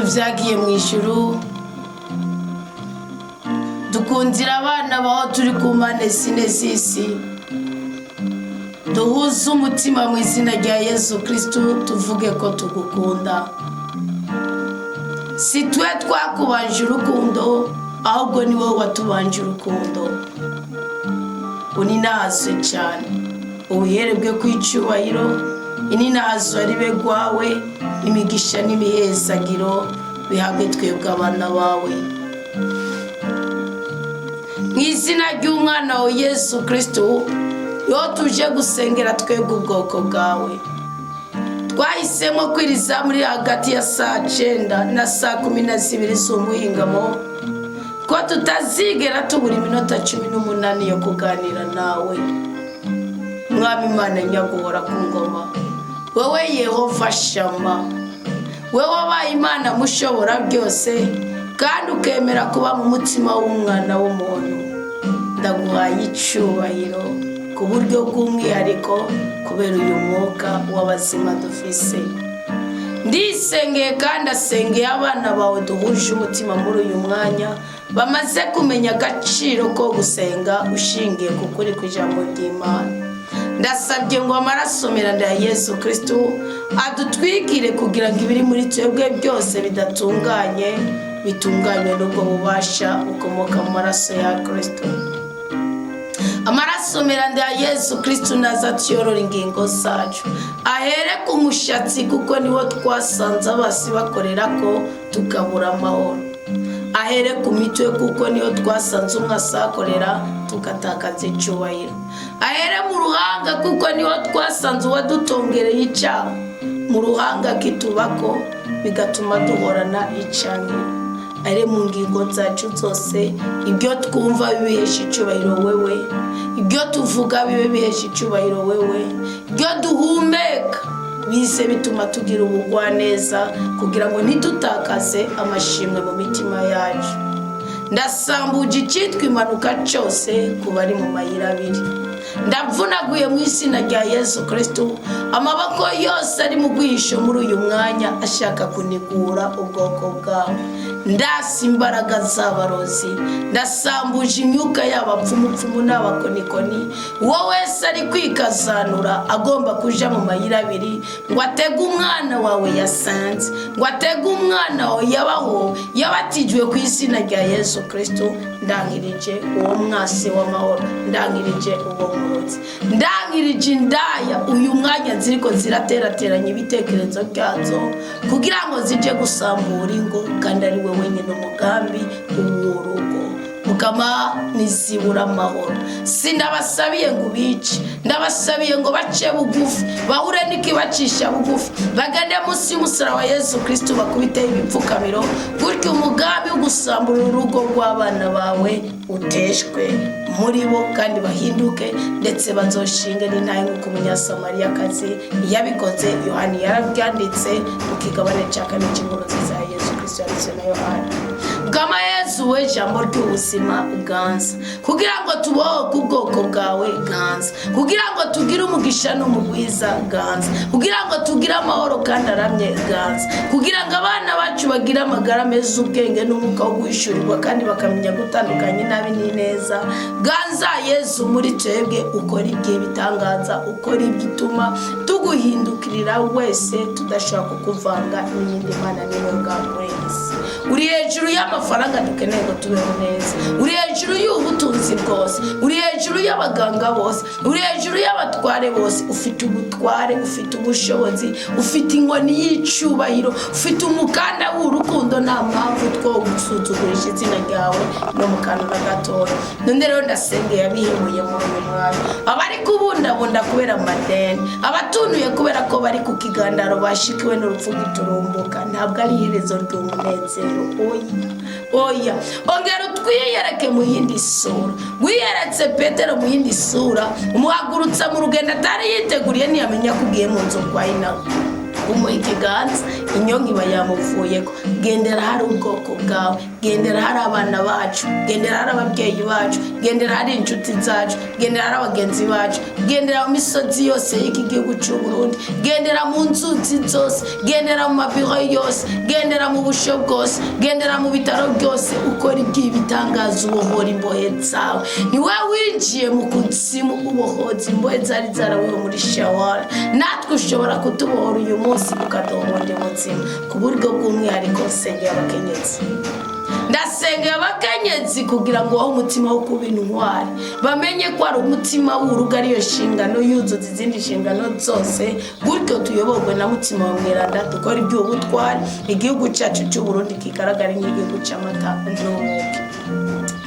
Yesu vyagiye mu ijuru, dukundira abana baho turi ku mpande zine z'isi, duhuze umutima mu izina rya Yesu Kristu, tuvuge ko tugukunda. Si twe twakubanje urukundo, ahubwo ni wowe watubanje urukundo. Uninahazwe cyane, ubuherebwe kw'icyubahiro, ininahazwe ribe rwawe, imigisha n'imihezagiro bihabwe twebwe abana bawe. Mu izina ry'umwana wa Yesu Kristu, iyo tuje gusengera twebwe ubwoko bwawe, twahisemo kwiriza muri hagati ya saa 9 na saa 12 z'umuhingamo, ko tutazigera tubura iminota 18 yo kuganira nawe, Mwami Imana nyaguhora ku ngoma, wowe Yehova Shama, wowe wabaye Imana mushobora byose kandi ukemera kuba mu mutima w'umwana w'umuntu. Ndaguhaye icyubahiro ku buryo bw'umwihariko kubera uyu mwuka w'abazima dufise. Ndisengeye kandi asengeye abana bawe duhuje umutima muri uyu mwanya, bamaze kumenya agaciro ko gusenga ushingiye ku kuri kw'ijambo ry'Imana. Ndasabye ngo amaraso miranda ya Yesu Kristu adutwikire, kugira ngo ibiri muri twebwe byose bidatunganye bitunganywe n'ubwo bubasha bukomoka mu maraso ya Kristo. Amaraso miranda ya Yesu Kristu naza tuyorora ingingo zacu, ahere ku mushatsi, kuko niwo twasanze abasi bakorera ko tukabura amahoro, ahere ku mitwe, kuko niyo twasanze umwe asakorera tugatakaza icyubahiro, ahere mu ruhanga, kuko niho twasanze uwadutongereye icyaha mu ruhanga kitubako, bigatuma duhorana icangiro, ahere mu ngingo zacu zose. Ibyo twumva bibihesha icyubahiro wewe, ibyo tuvuga bibe bihesha icyubahiro wewe, ibyo duhumeka bize bituma tugira ubugwaneza, kugira ngo ntidutakaze amashimwe mu mitima yacu. Ndasambuje icyitwa impanuka cyose ku bari mu mayira abiri. Ndavunaguye mu izina rya Yesu Kristo amaboko yose ari mu bwihisho muri uyu mwanya ashaka kunigura ubwoko bwawe. Ndasi imbaraga z'abarozi, ndasambuje imyuka y'abapfumupfumu n'abakonikoni. Uwo wese ari kwikazanura agomba kuja mu mayira abiri ngo atege umwana wawe yasanze, ngo atege umwana wawe yabaho yabatijwe ku izina rya Yesu Kristo, ndangirije uwo mwasi w'amahoro, ndangirije uwo murozi, ndangirije indaya uyu mwanya ziriko ziraterateranya ibitekerezo byazo kugira ngo zije gusambura ingo, kandi ari we wenyine umugambi w'urugo. Mukama, nizibura amahoro. Sindabasabiye ngo ubice, ndabasabiye ngo bace bugufi, bahure n'ikibacisha bugufi, bagende munsi y'umusaraba wa Yesu Kristo, bakubiteho ibipfukamiro, gutyo umugambi wo gusambura urugo rw'abana bawe uteshwe muri bo, kandi bahinduke, ndetse bazoshinge n'intahe nk'uko Umunyasamariyakazi yabikoze. Yohani yarabyanditse mu kigabane cya kane cy'inkuru nziza ya Yesu Kristo yanditswe na Yohani. Bwama Yesu we, jambo ry'ubuzima, ganza kugira ngo tubohoke ubwoko bwawe, ganza kugira ngo tugire umugisha n'umugwiza, ganza kugira ngo tugire amahoro kandi aramye, ganza kugira ngo abana bacu bagire amagara meza, ubwenge n'umwuka wo guhishurirwa, kandi bakamenya gutandukanya inabi n'ineza. Ganza Yesu muri twebwe, ukora igihe bitangaza, ukora ibituma tuguhindukirira wese, tudashobora kukuvanga n'iyindi mana n'imwe bwa wese. Uri hejuru y'amafaranga dukeneye ngo tubeho neza, uri hejuru y'ubutunzi bwose, uri hejuru y'abaganga bose, uri hejuru y'abatware bose. Ufite ubutware, ufite ubushobozi, ufite inkoni y'icyubahiro, ufite umukanda w'urukundo. Nta mpamvu two gusuzugurisha izina ryawe no mu kantu na gatoya. None rero ndasengeye abihebuye muri uyu mwanya, abari kubundabunda kubera amadeni, abatunuye kubera ko bari ku kigandaro, bashikiwe n'urupfu giturumbuka. Ntabwo ari iherezo ry'umunezero, oya, oya. Ongera utwiyereke mu yindi sura. Wiyeretse Petero mu yindi sura, umuhagurutsa mu rugendo atari yiteguriye, ntiyamenya ko ugiye mu nzu kwa inawe. Umuha ikiganza, inyonga iba yamuvuyeko. Gendera hari ubwoko bwawe, gendera hari abana bacu, gendera hari ababyeyi bacu, gendera hari inshuti zacu, gendera hari abagenzi bacu, gendera mu misozi yose y'iki gihugu cy'u Burundi, gendera mu nzuzi zose, gendera mu mabiro yose, gendera mu busho bwose, gendera mu bitaro byose, ukora iby'ibitangaza, ubohora imbohe zawe. Ni wowe winjiye mu kuzimu ubohoza imbohe zari zarabowe muri Shawara. Natwe ushobora kutubohora uyu munsi, ukaduha ubundi buzima. Ku buryo bw'umwihariko nsengera abakenyezi, ndasengera abakenyezi kugira ngo bahe umutima wo kuba intwari, bamenye ko ari umutima w'urugo ariyo nshingano yuzuza izindi nshingano zose. Gutyo tuyoborwe na Mutima wa Mweranda, dukora iby'ubutwari, igihugu cyacu cy'u Burundi kigaragara nk'igihugu cy'amata n'ubuki.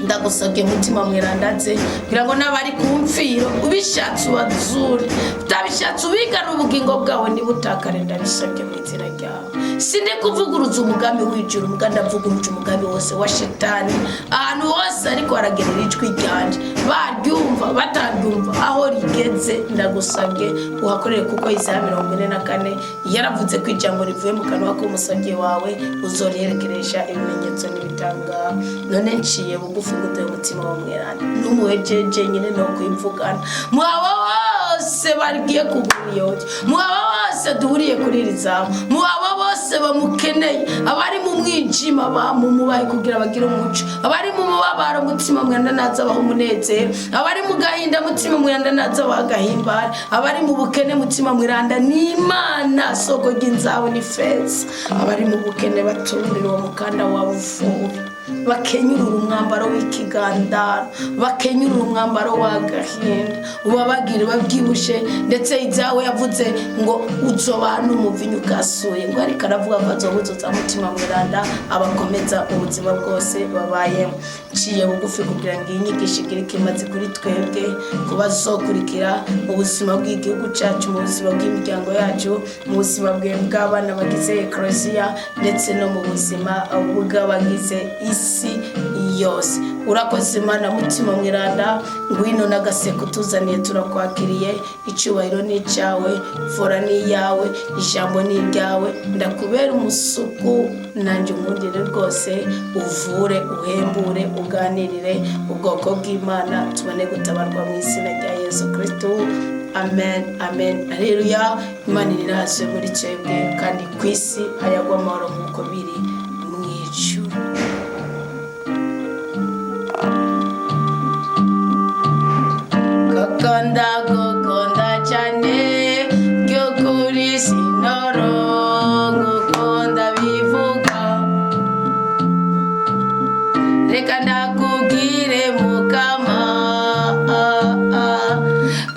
Ndagusabye, Mutima Mweranda, nze kugira ngo n'abari ku mfiro, ubishatse ubazure, utabishatse ubigane, ubugingo bwawe ntibutakare. Ndabisabye mu izina ryawe. Sindi kuvuguruza umugambi w'ijuru, umugambi ndavuguruje umugambi wose wa Shetani ahantu hose ariko haragerera ijwi ryanje, baryumva bataryumva, aho rigeze ndagusabye uhakorere, kuko Isaya 44 yaravuze ko ijambo rivuye mu kanwa k'umusabye wawe uzoriherekeresha ibimenyetso n'ibitangaro. None nciye bugufi ngutuye umutima wa Mweranda n'umuhejeje nyine no kwivugana. Mwaba bose bagiye kugura iyo, mwaba bose duhuriye kuri iri zamu, mwaba bose bamukeneye, abari mu mwijima bamumubaye kugira bagire umuco, abari mu mubabaro, Mutima Mweranda naza abaha umunezero, abari mu gahinda, Mutima Mweranda naza abaha agahimbare, abari mu bukene, Mutima Mweranda ni Imana soko ry'inzahabu n'ifeza, abari mu bukene batururira uwo mukanda wawe ufubi, bakenyurura umwambaro w'ikigandaro, bakenyurura umwambaro w'agahinda, ubabagire babyibushe. Ndetse ibyawe yavuze ngo uzoba n'umuvinyu ukasuye, ngo ariko aravuga ko azobuzuza Mutima Mweranda abakomeza ubuzima bwose babayemo. Nciye bugufi kugira ngo iyi nyigisho igire ikimaze kuri twebwe, kubazokurikira mu buzima bw'igihugu cyacu, mu buzima bw'imiryango yacu, mu buzima bw'abana bagize Ekereziya, ndetse no mu buzima bw'abagize isi yose. Urakoze Imana Mutima Mweranda, ngwino n'agaseko utuzaniye turakwakiriye. Icyubahiro ni icyawe, fora ni iyawe, ijambo ni iryawe. Ndakubera umusuku nanjye unkundire rwose, uvure, uhembure, uganirire ubwoko bw'Imana, tubone gutabarwa mu izina rya Yesu Kristo. Amen, amen, aleluya. Imana irinazwe muri twebwe, kandi ku isi hayagwa amahoro nk'uko biri mu ijuru. Koko ndagukunda cyane by'ukuri, sinoro nk'uko ndabivuga. Reka ndakubwire Mukama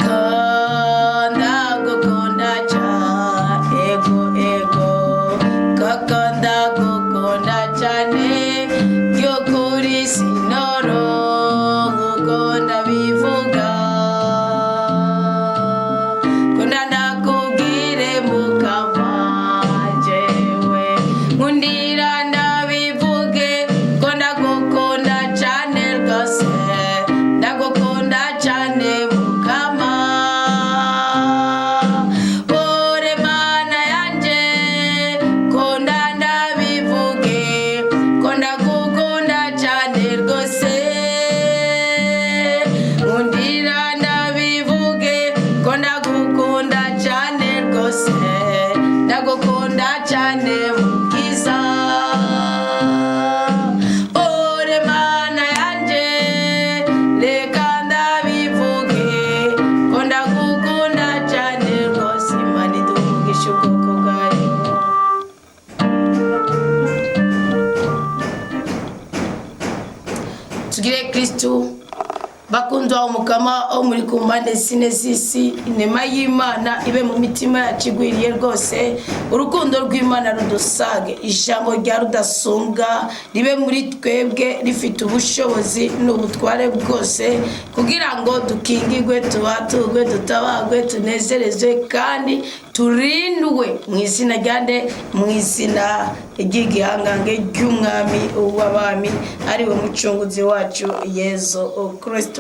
ko ndagukunda cyane, ego ego, koko ndagukunda cyane by'ukuri, sinoro nk'uko ndabivuga. Kunda ndakubwire Mukama, jewe nkundira ndabivuge ko ndagukunda cyane rwose, ndagukunda cyane Mukama. Ore Mana yanje, kunda ndabivuge ko ndagukunda cyane rwose, nkundira ndabivuge ko ndagukunda cyane rwose, ndagukunda cyane Mukiza. Ore Mana yanje, reka ndabivuge ko ndagukunda cyane rwose. Imana iduhe umugisha ubwoko bwayo. Tugire Kristu. Bakundwa Umukama wo muri ku mpande zine z'isi, inema y'Imana ibe mu mitima yacu igwiriye rwose, urukundo rw'Imana rudusage, ijambo rya Rudasumbwa ribe muri twebwe rifite ubushobozi n'ubutware bwose, kugira ngo dukingirwe, tubaturwe, dutabagwe, tunezerezwe kandi turindwe mu izina rya nde? Mu izina ry'igihangange ry'Umwami w'abami, ariwe Mucunguzi wacu Yezu Kristo.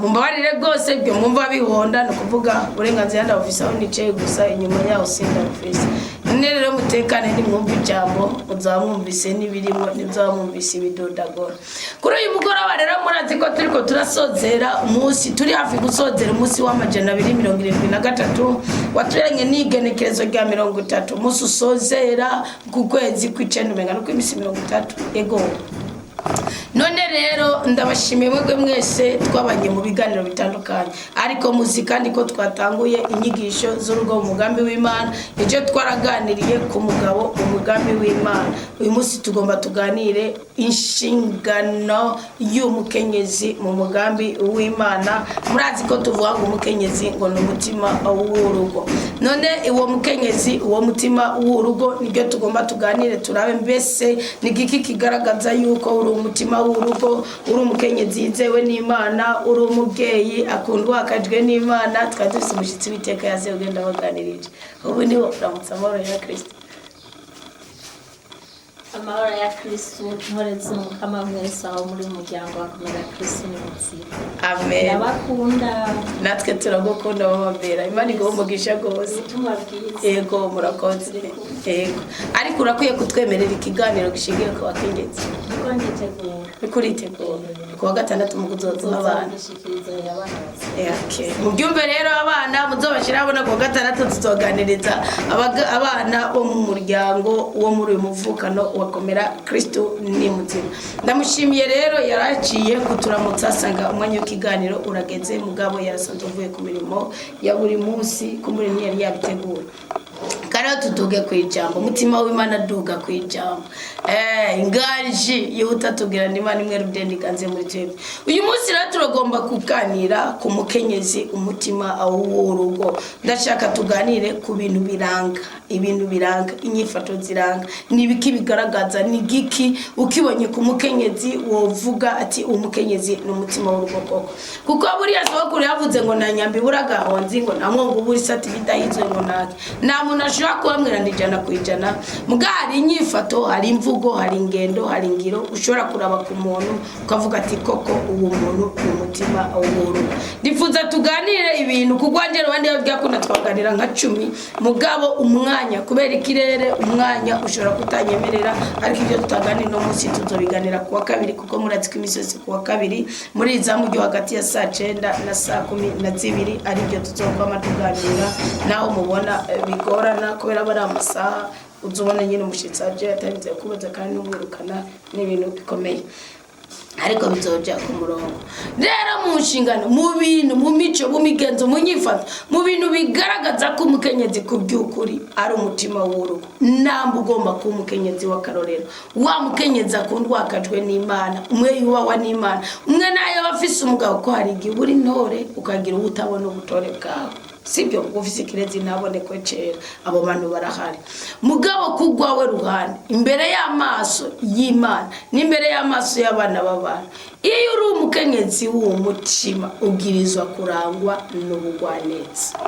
Mumbabarire rwose, ibyo mwumva bihonda ni ukuvuga uburenganzira ndabufise aho nicaye gusa, inyuma yaho sindabufise. None rero mutekane, nimwumva ijambo muzaba mwumvise n'ibirimo, ntibuzaba mwumvise ibidodagora. Kuri uyu mugoroba rero murazi ko turiko turasozera umunsi, turi hafi gusozera umunsi wa 273 waturanye n'igenekerezo rya 30, umunsi usozera ku kwezi kw'icenda, umenga no kw'imisi 30. Ego, none rero ndabashimiye mwebwe mwese twabanye mu biganiro bitandukanye, ariko muzi kandi ko twatanguye inyigisho z'urugo mu mugambi w'Imana. Icyo twaraganiriye ku mugabo mu mugambi w'Imana, uyu munsi tugomba tuganire inshingano y'umukenyezi mu mugambi w'Imana. Murazi ko tuvuga ngo umukenyezi ngo ni umutima w'urugo. None uwo mukenyezi, uwo mutima w'urugo, nibyo tugomba tuganire, turabe mbese ni igiki kigaragaza yuko uri umutima w'urugo, uri umukenyezi yizewe n'Imana, uri umubyeyi akundwa akajwe n'Imana. Twari dufite umushyitsi w'iteka yaze ugenda baganirije. Ubu niwo uramutse. Amahoro ya Kirisito. Amahoro ya Kristu, ntore z'Umukama mwese aho muri muryango wa Komera Kristu ni muzima. Amen. Ndabakunda. Natwe turagukunda, mama Bera. Imana iguhe umugisha rwose. Ubutumwa bwiza. Yego, murakoze. Yego, ariko urakwiye kutwemerera ikiganiro gishingiye ku bakenyezi. Niko nditegura. Uriko uritegura ku wa gatandatu mu kuzoza abana. Nzobishikiriza abana bazima. Okay. Mubyumve rero abana, muzobashira abona ku wa gatandatu tuzoganiriza abana bo mu muryango wo muri uyu muvukano wa Komera Kristo ni muzima. Ndamushimiye rero, yaraciye kuturamutsa asanga umwanya w'ikiganiro urageze, mugabo yarasanzwe uvuye ku mirimo ya buri munsi, kumbure ntiyari yabitegura. Kariho tuduge ku ijambo, umutima w'Imana duga ku ijambo. Inganji yihuta tubwira ngo Imana imwe rudende iganze muri twebwe. Uyu munsi rero turagomba kuganira ku mukenyezi, umutima w'urugo. Ndashaka tuganire ku bintu biranga, ibintu biranga, inyifato ziranga. Ni ibiki bigaragaza, ni igiki ukibonye ku mukenyezi wovuga ati umukenyezi ni umutima w'urugo koko? Kuko buriya sogokuru yavuze ngo nta nyambi ibura agahonzi, ngo nta mwongo ubura isati bidahizwe, ngo ntake nta muntu ashobora kubamwirana 100%. Muga hari inyifato, hari imvugo, hari ingendo, hari ingiro ushobora kuraba ku muntu ukavuga ati koko uwo muntu ni umutima w'urugo. Ndifuza tuganire ibintu kuko wanjye abandi babwira ko twaganira nka 10, mugabo umwanya kubera ikirere, umwanya ushobora kutanyemerera. Ariko ibyo tutaganira uno munsi tuzobiganira ku wa kabiri, kuko murazi ko imisozi ku wa kabiri muri izamu ryo hagati ya saa 9 na saa 12 aribyo tuzokwama tuganira. Naho mubona bigorana kubera aba ari amasaha, uzubona nyine umushyitsi aje atarinze kubaza kandi n'umwirukana ni ibintu bikomeye, ariko bizoja ku murongo. Rero mu nshingano, mu bintu, mu mico, mu migenzo, mu nyifato, mu bintu bigaragaza ko umukenyezi ku by'ukuri ari umutima w'urugo, namba ugomba kuba umukenyezi w'akarorero, wa mukenyezi akundwa akajwe n'Imana, umwe yubahwa n'Imana, umwe nayo aba afise umugabo, ko hari igihe uri intore ukagira uwo utabona ubutore bwawe, sibyo? Ufise ikirezi ntabonekwe cera, abo bantu barahari. Mugabo kugwawe ruhande imbere y'amaso y'Imana n'imbere y'amaso y'abana b'abantu, iyo uri umukenyezi w'uwo mutima ubwirizwa kurangwa n'ubugwaneza.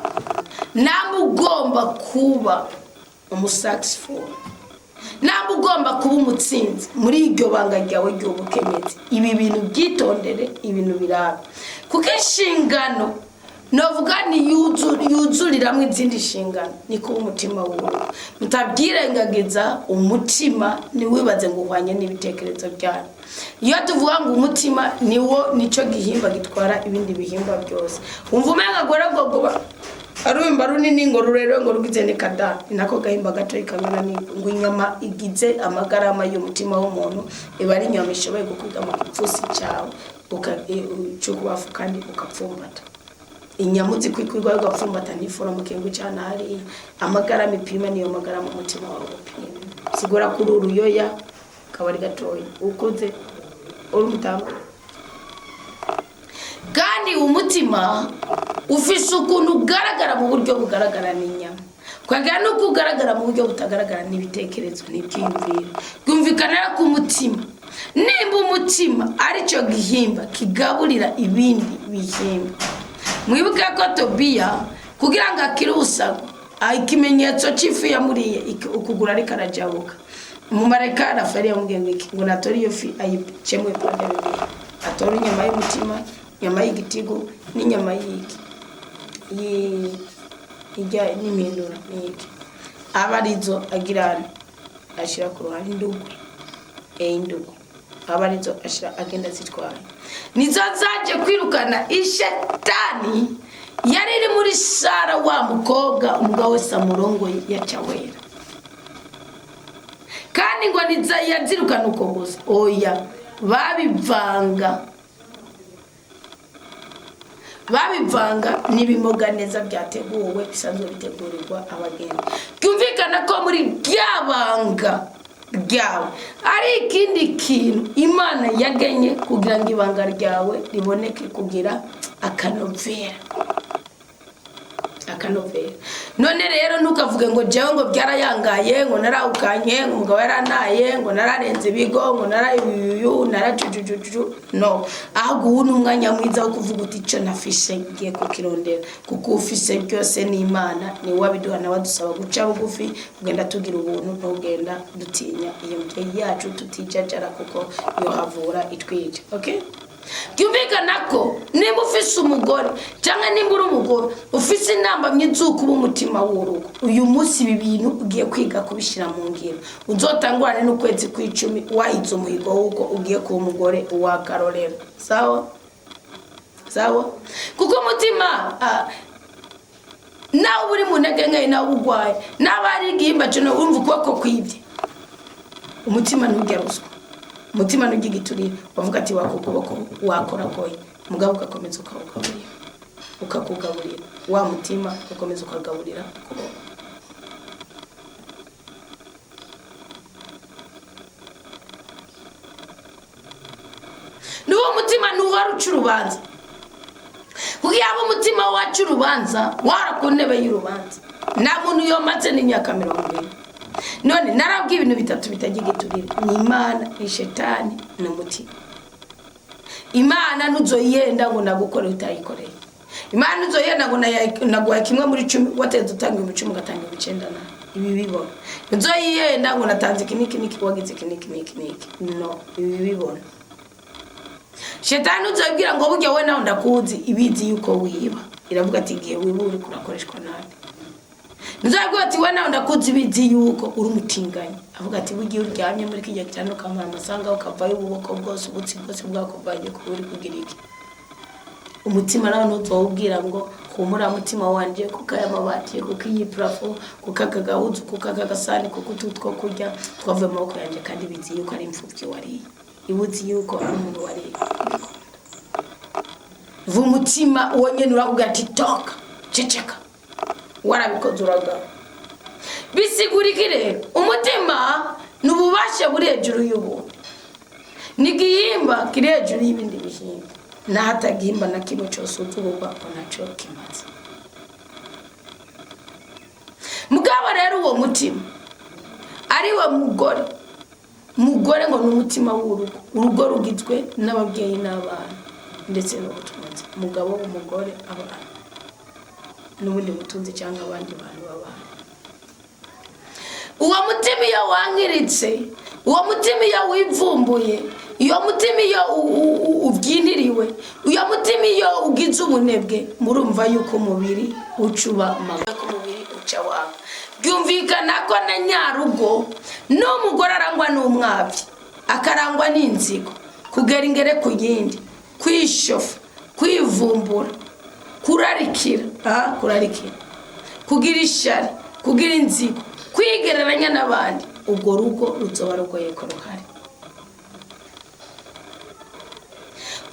Namba ugomba kuba umusuccessful, namba ugomba kuba umutsinzi muri iryo banga ryawe ry'ubukenyezi, ibi bintu byitondere, ibintu birabe, kuko inshingano novuga ni yuzuriramwo izindi nshingano ni kuba umutima w'urugo. Mutabyirengagiza, umutima ntiwibaze ngo uhwanye n'ibitekerezo byanyu. Iyo tuvuga ngo umutima niwo, nicyo gihimba gitwara ibindi bihimba byose. Wumva umenga gore ngo arumba runini ngo rurerure ngo rugize ni kada, ni nako gahimba gatoyi kangana ngo inyama igize amagarama y'umutima w'umuntu iba ari inyama ishoboye gukwiga mu gipfusi cyawe cy'ukubafu kandi ukapfumbata. Inyama uzi kwikwirwa ugapfumbata ntifura mu kingu cyane hariya. Amagarama ipima niyo magarama umutima wawe upima. Sigura kuri uruyoya kaba ari gatoya ukuze uri umutama. Kandi umutima ufise ukuntu ugaragara mu buryo bugaragara n'inyama, ukagira n'uko ugaragara mu buryo butagaragara n'ibitekerezo n'ibyiyumviro. Byumvikana ko umutima, nimba umutima aricyo gihimba kigaburira ibindi bihimba, mwibuke ko Tobiya kugira ngo akire ubusago, ikimenyetso cy'ifi yamuriye ukuguru ariko arajabuka. Umumarayika Rafayeli yamubwiye ngo iki? Ngo natore iyo fi ayicemo ibipande bibiri, atore inyama y'umutima. Inyama y'igitigu n'inyama y'iki ijya n'impindura n'iki, aba arizo agirana ashyira ku ruhande. Indugwe, indugu aba arizo ashira agenda zitwaye, nizo zaje kwirukana ishetani yari iri muri Sara, wa mukobwa umugabo wese amurongoye yaca wera. Kandi ngo niza yazirukana uko gusa? Oya, babivanga n'ibimoga neza byateguwe, bisanzwe bitegurirwa abageni. Byumvikana ko muri rya banga ryawe ari ikindi kintu Imana yagenye kugira ngo ibanga ryawe riboneke kugira akanovera, akanovera. None rero ntukavuge ngo jewe ngo byarayangaye, ngo narawukanye, ngo umugabo yarantaye, ngo nararenze ibigo, ngo narayuyuyu, narajujujuju. No, ahubwo ubu ni umwanya mwiza wo kuvuga uti: "Icyo nafishe ngiye kukirondera," kuko ufise byose ni Imana, ni wabiduha. Nawe adusaba guca bugufi, kugenda tugira ubuntu, ntugenda dutinya iyo mbyeyi yacu, tutijajara, kuko yohavura itwica. Okay, byumvikana ko nimba ufise umugore cyangwa nimba uri umugore ufise inama z'uko uba umutima w'urugo, uyu munsi ibi bintu ugiye kwiga kubishyira mu ngiro. Uzotangurane n'ukwezi kw'icumi wahize umuhigo w'uko ugiye kuba umugore w'akarorero. Sawa sawa, kuko umutima nawe uba uri mu ntege nke, nawe uba urwaye, nawe ari igihimba cyo urumva ukuboko kwibye, umutima ntujya ruswa, umutima ntujya igiturire. Bavuga ati: "Waka ukuboko wakorakoye," mugabo ugakomeza ukawugaburira, ukakugaburira wa mutima, ugakomeza ukagaburira ukuboko. N'uwo mutima ntuwari uca urubanza, kuko yaba umutima waca urubanza wara ku ntebe y'urubanza, nta muntu yomatse n'imyaka 40. None narabwiye, ibintu bitatu bitajya igiturire ni Imana, ni Shetani, ni umutima. Imana ntuzoyenda ngo nagukoreye utayikoreye. Imana ntuzoyenda ngo naguhaye kimwe muri 10, wateze utanga 10,000 ugatanga 9,000. Na ibi bibona. Ntuzoyenda ngo natanze iki n'iki n'iki, wagize iki n'iki n'iki n'iki. No, ibi bibona. Shetani uzabwira ngo burya we nawe ndakuzi, ibizi yuko wiba, iravuga ati: "Igihe wiba uri kurakoreshwa nabi." Nzabwira ati: "We nawe ndakuzi," ibizi yuko uri umutinganyi, avuga ati: "Burya iyo uryamye muri kijya gitanda ukamara amasanga ukavayo, ububoko bwose, ubutsi bwose bwakuvanye kuba uri kugira iki." Umutima nawe ntuzowubwira ngo: "Humura mutima wanje, kuko aya mabati, kuko iyi plafond, kuko aka gahuzu, kuko aka gasani, kuko utu two kurya twavuye mu maboko yanjye," kandi bizi yuko ari imfubyi wariye, ibuzi yuko ari umuntu wariye. Va umutima uwo nyene urakubwira ati: "Toka, ceceka, warabikoze uragaba." Bisigura iki rero? Umutima ni ububasha buri hejuru y'ubundi, ni igihimba kiri hejuru y'ibindi bihimba, naho atagihimba na kimwe cyose uzubugwa ngo nacyo kimaze. Mugabo rero uwo mutima ari we mugore, mugore ngo ni umutima w'urugo. Urugo rugizwe n'ababyeyi n'abana ndetse n'ubutunzi. Umugabo, umugore, abana n'ubundi butunzi cyangwa abandi bantu babana. Uwo mutima iyo wangiritse, uwo mutima iyo wivumbuye, iyo mutima iyo ubyiniriwe, uyo mutima iyo ugize ubunebwe, murumva yuko umubiri ucuba ko umubiri uca wanga. Byumvikana ko na nyarugo n'umugore arangwa n'umwabyi, akarangwa n'inzigo, kugera ingere ku yindi, kwishofa, kwivumbura, kurarikira, kurarikira, kugira ishyari, kugira inzigo, kwigereranya n'abandi, urwo rugo ruzoba rugoye ko ruhari.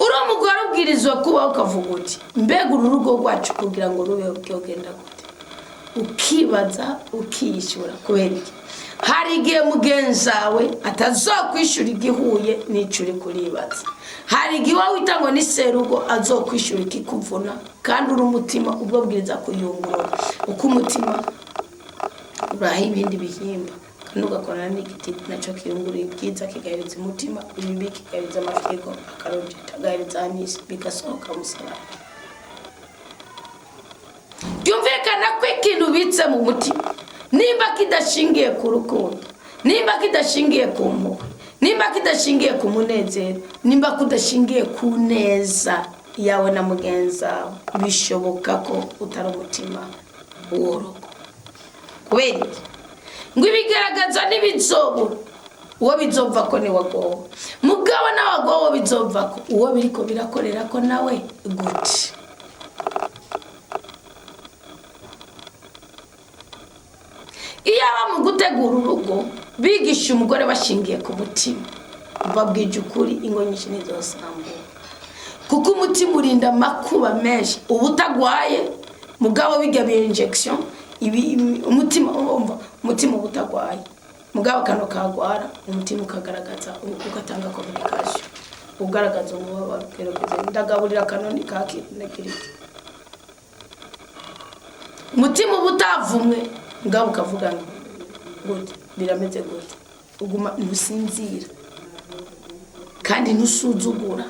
Uri umugore ubwirizwa kubaho ukavuga uti: "Mbega uru rugo rwacu kugira ngo rubeho byogenda gute?" Ukibaza, ukiyishyura. Kubera iki? Hari igihe mugenzi wawe atazokwishyura igihuye n'icyo uri kuribaza. Hari igihe wowe wita ngo ni serugo azokwishyura ikikuvuna, kandi uri umutima ubwo bwiriza kuyungurura, uko umutima uraha ibindi bihimba, kandi ugakorana n'igiti nacyo kiyungurura ibyiza kigahereza umutima, ibibi kigahereza amafyigo, akarojeta agahereza anisi, bigasohoka umusaraba. Byumvikana ko ikintu ubitse mu mutima, nimba kidashingiye ku rukundo, nimba kidashingiye ku mpuhwe, nimba kidashingiye ku munezero, nimba kudashingiye ku neza. yawe na mugenzi wawe, bishoboka ko utari umutima w'urugo. Kubera iki? Ngo ibigaragaza n'ibizobura, uwo bizova ko ni wagowe, mugabo nawe agowe bizova ko uwo biriko birakorera ko nawe gute. Iyo aba mu gutegura urugo bigisha umugore bashingiye ku mutima, babwije ukuri, ingo nyinshi ntizosambuka, kuko umutima urinda amakuba menshi. Uba utagwaye mugabo bijya bi injection ibi umutima, umva, umutima uba utagwaye, mugabo kano kagwara umutima ukagaragaza, ugatanga communication, ugaragaza umubabaro. Gerageza ndagaburira kanoni kakiriki, umutima uba utavumwe, mugabo ukavuga ngo gute birameze gute, uguma ntusinzira kandi ntusuzugura,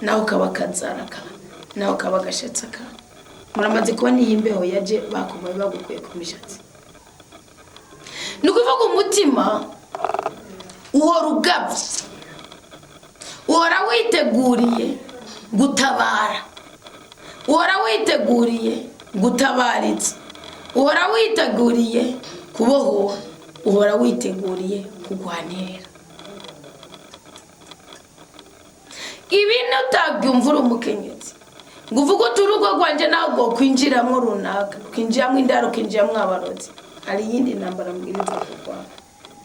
nawe ukaba akazara ka, nawe ukaba agashatsi ka. Muramaze kubona iyi mbeho yaje bakomoye bagukuye ku mishatsi. Ni ukuvuga umutima uhora ugabye, uhora witeguriye gutabara, uhora witeguriye gutabaritsa, uhora witeguriye kubohora, uhora witeguriye kurwanirira. Ibi utabyumva uri umukenyezi ngo uvuge uti urugo rwanjye ntabwo kwinjiramo runaka, ukinjiramo indaro, ukinjiramo abarozi, hari iyindi ntambara mbwiriza kurwana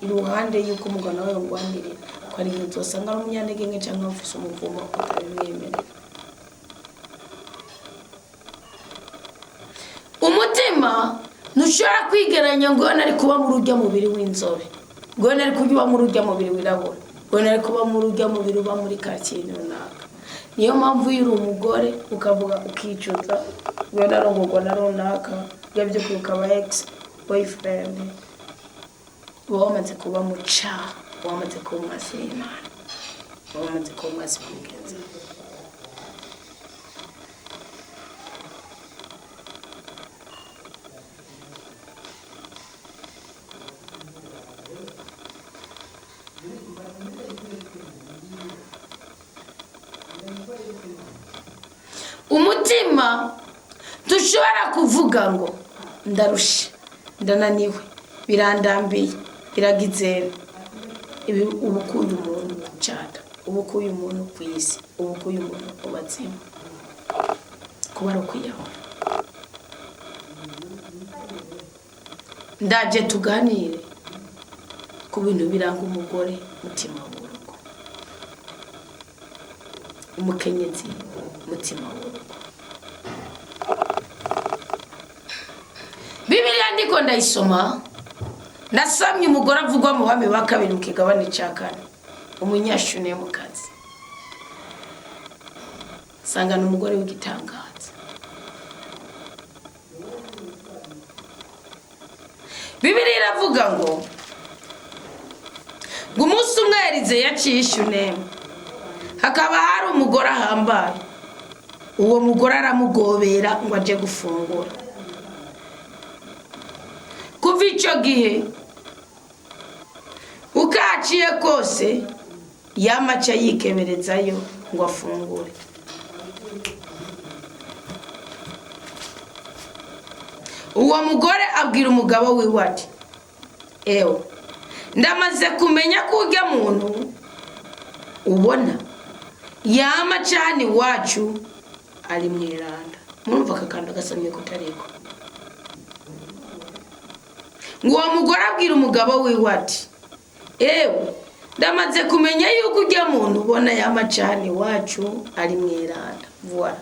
iruhande y'uko umugabo nawe yongwanirira, ko hari igihe uzasanga ari umunyantege nke cyangwa ufise umuvumo utabimwemerera. Umutima ntushobora kwigeranya ngo nari kuba muri urya mubiri w'inzobe, ngo nari kuba muri urya mubiri wirabura, ngo nari kuba muri urya mubiri uba muri karitsiye runaka. Niyo mpamvu iyo uri umugore ukavuga ukicuza ngo narongorwa na runaka, iyo by'ukuri ukaba ex boyfriend, uba wamaze kuba mu cyaha, uba wamaze kuba umwasi w'Imana, uba wamaze kuba umwasi wa mugenzi wawe. Umutima dushobora kuvuga ngo ndarushe, ndananiwe, birandambiye, biragizera. Ibi uba ukuye umuntu ku cyata, uba ukuye umuntu ku isi, uba ukuye umuntu ku bazima, kuba ari ukwiyahura. Ndaje tuganire ku bintu biranga umugore mutima w'urugo, umukenyezi mutima w'urugo. Bibiliya ndiko ndayisoma, nasamye umugore avugwa mu Bami ba Kabiri mu kigabane cya 4, umunyashunemukazi. Sangana umugore w'igitangaza. Bibiliya iravuga ngo umunsi umwe Elize yaciye Ishunemu, hakaba hari umugore ahambaye. Uwo mugore aramugobera ngo aje gufungura. Kuva icyo gihe ukaciye kose yamaca yikeberezayo ngo afungure. Uwo mugore abwira umugabo wiwe ati ewe, ndamaze kumenya ko urya muntu ubona yama cana iwacu ari mweranda. Murumva aka kantu gasamye kutariko. Ngo uwo mugore abwira umugabo wiwe ati ewe, ndamaze kumenya yuko urya muntu ubona yama cana iwacu ari mweranda. Voilà.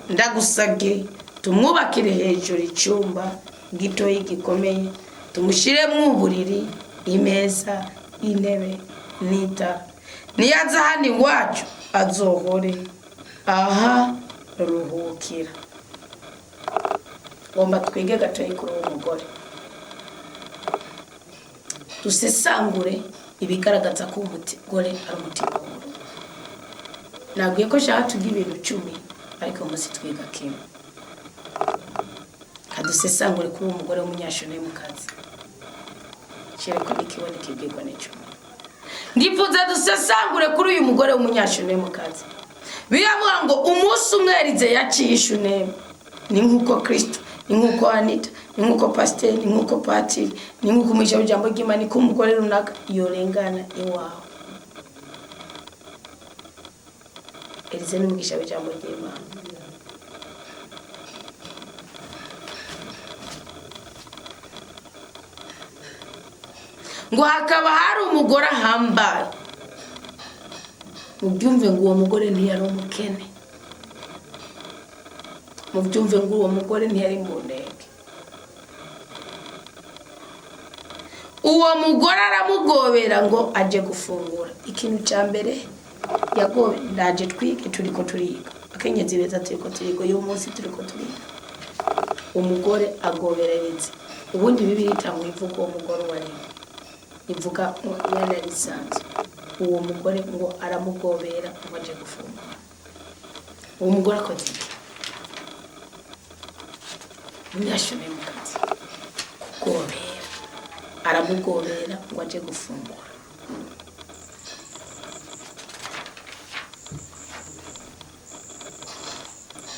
Ndagusabye tumwubakire hejuru icyumba gitoyi gikomeye, tumushyiremo uburiri, imeza, intebe n'itara. Niyaza hano iwacu azohore aha ruhukira. Ngomba twige gatoyi kuri uwo mugore, dusesangure ibigaragaza ko umugore ari umutima w'urugo. Nabwiye ko nshaka tuge ibintu 10, ariko umunsi twiga kimwe. Kadusesangure kuri uwo mugore w'umunyashunemukazi, kereka nikibona ikibwirwa n'icumi. Ndifuza dusesangure kuri uyu mugore w'umunyashunemukazi. Biravuga ngo umunsi umwe Elize yaciye Ishunemu. Ni nk'uko Kristo, ni nk'uko Anita, ni nk'uko pasiteri, ni nk'uko patiri, ni nk'uko umwigisha w'ijambo ry'Imana, ni ko umugore runaka yorengana iwawe. Elize ni umwigisha w'ijambo ry'Imana. Ngo hakaba hari umugore ahambaye. Mubyumve ngo uwo mugore ntiyari umukene, mubyumve ngo uwo mugore ntiyari mu ntege. Uwo mugore aramugobera ngo aje gufungura. Ikintu cya mbere yagobe, ndaje twige, turiko turiga, akenyezi beza, turiko turiga uyu munsi, turiko turiga. Umugore agobera Elize. Ubundi Bibiliya itangwa ivuga uwo mugore uwo ari we, ivuga ngo yari arisanzwe. Uwo mugore ngo aramugobera ngo aje gufungura. Uwo mugore akoze iki? Umunyashunemukazi kugobera, aramugobera ngo aje gufungura.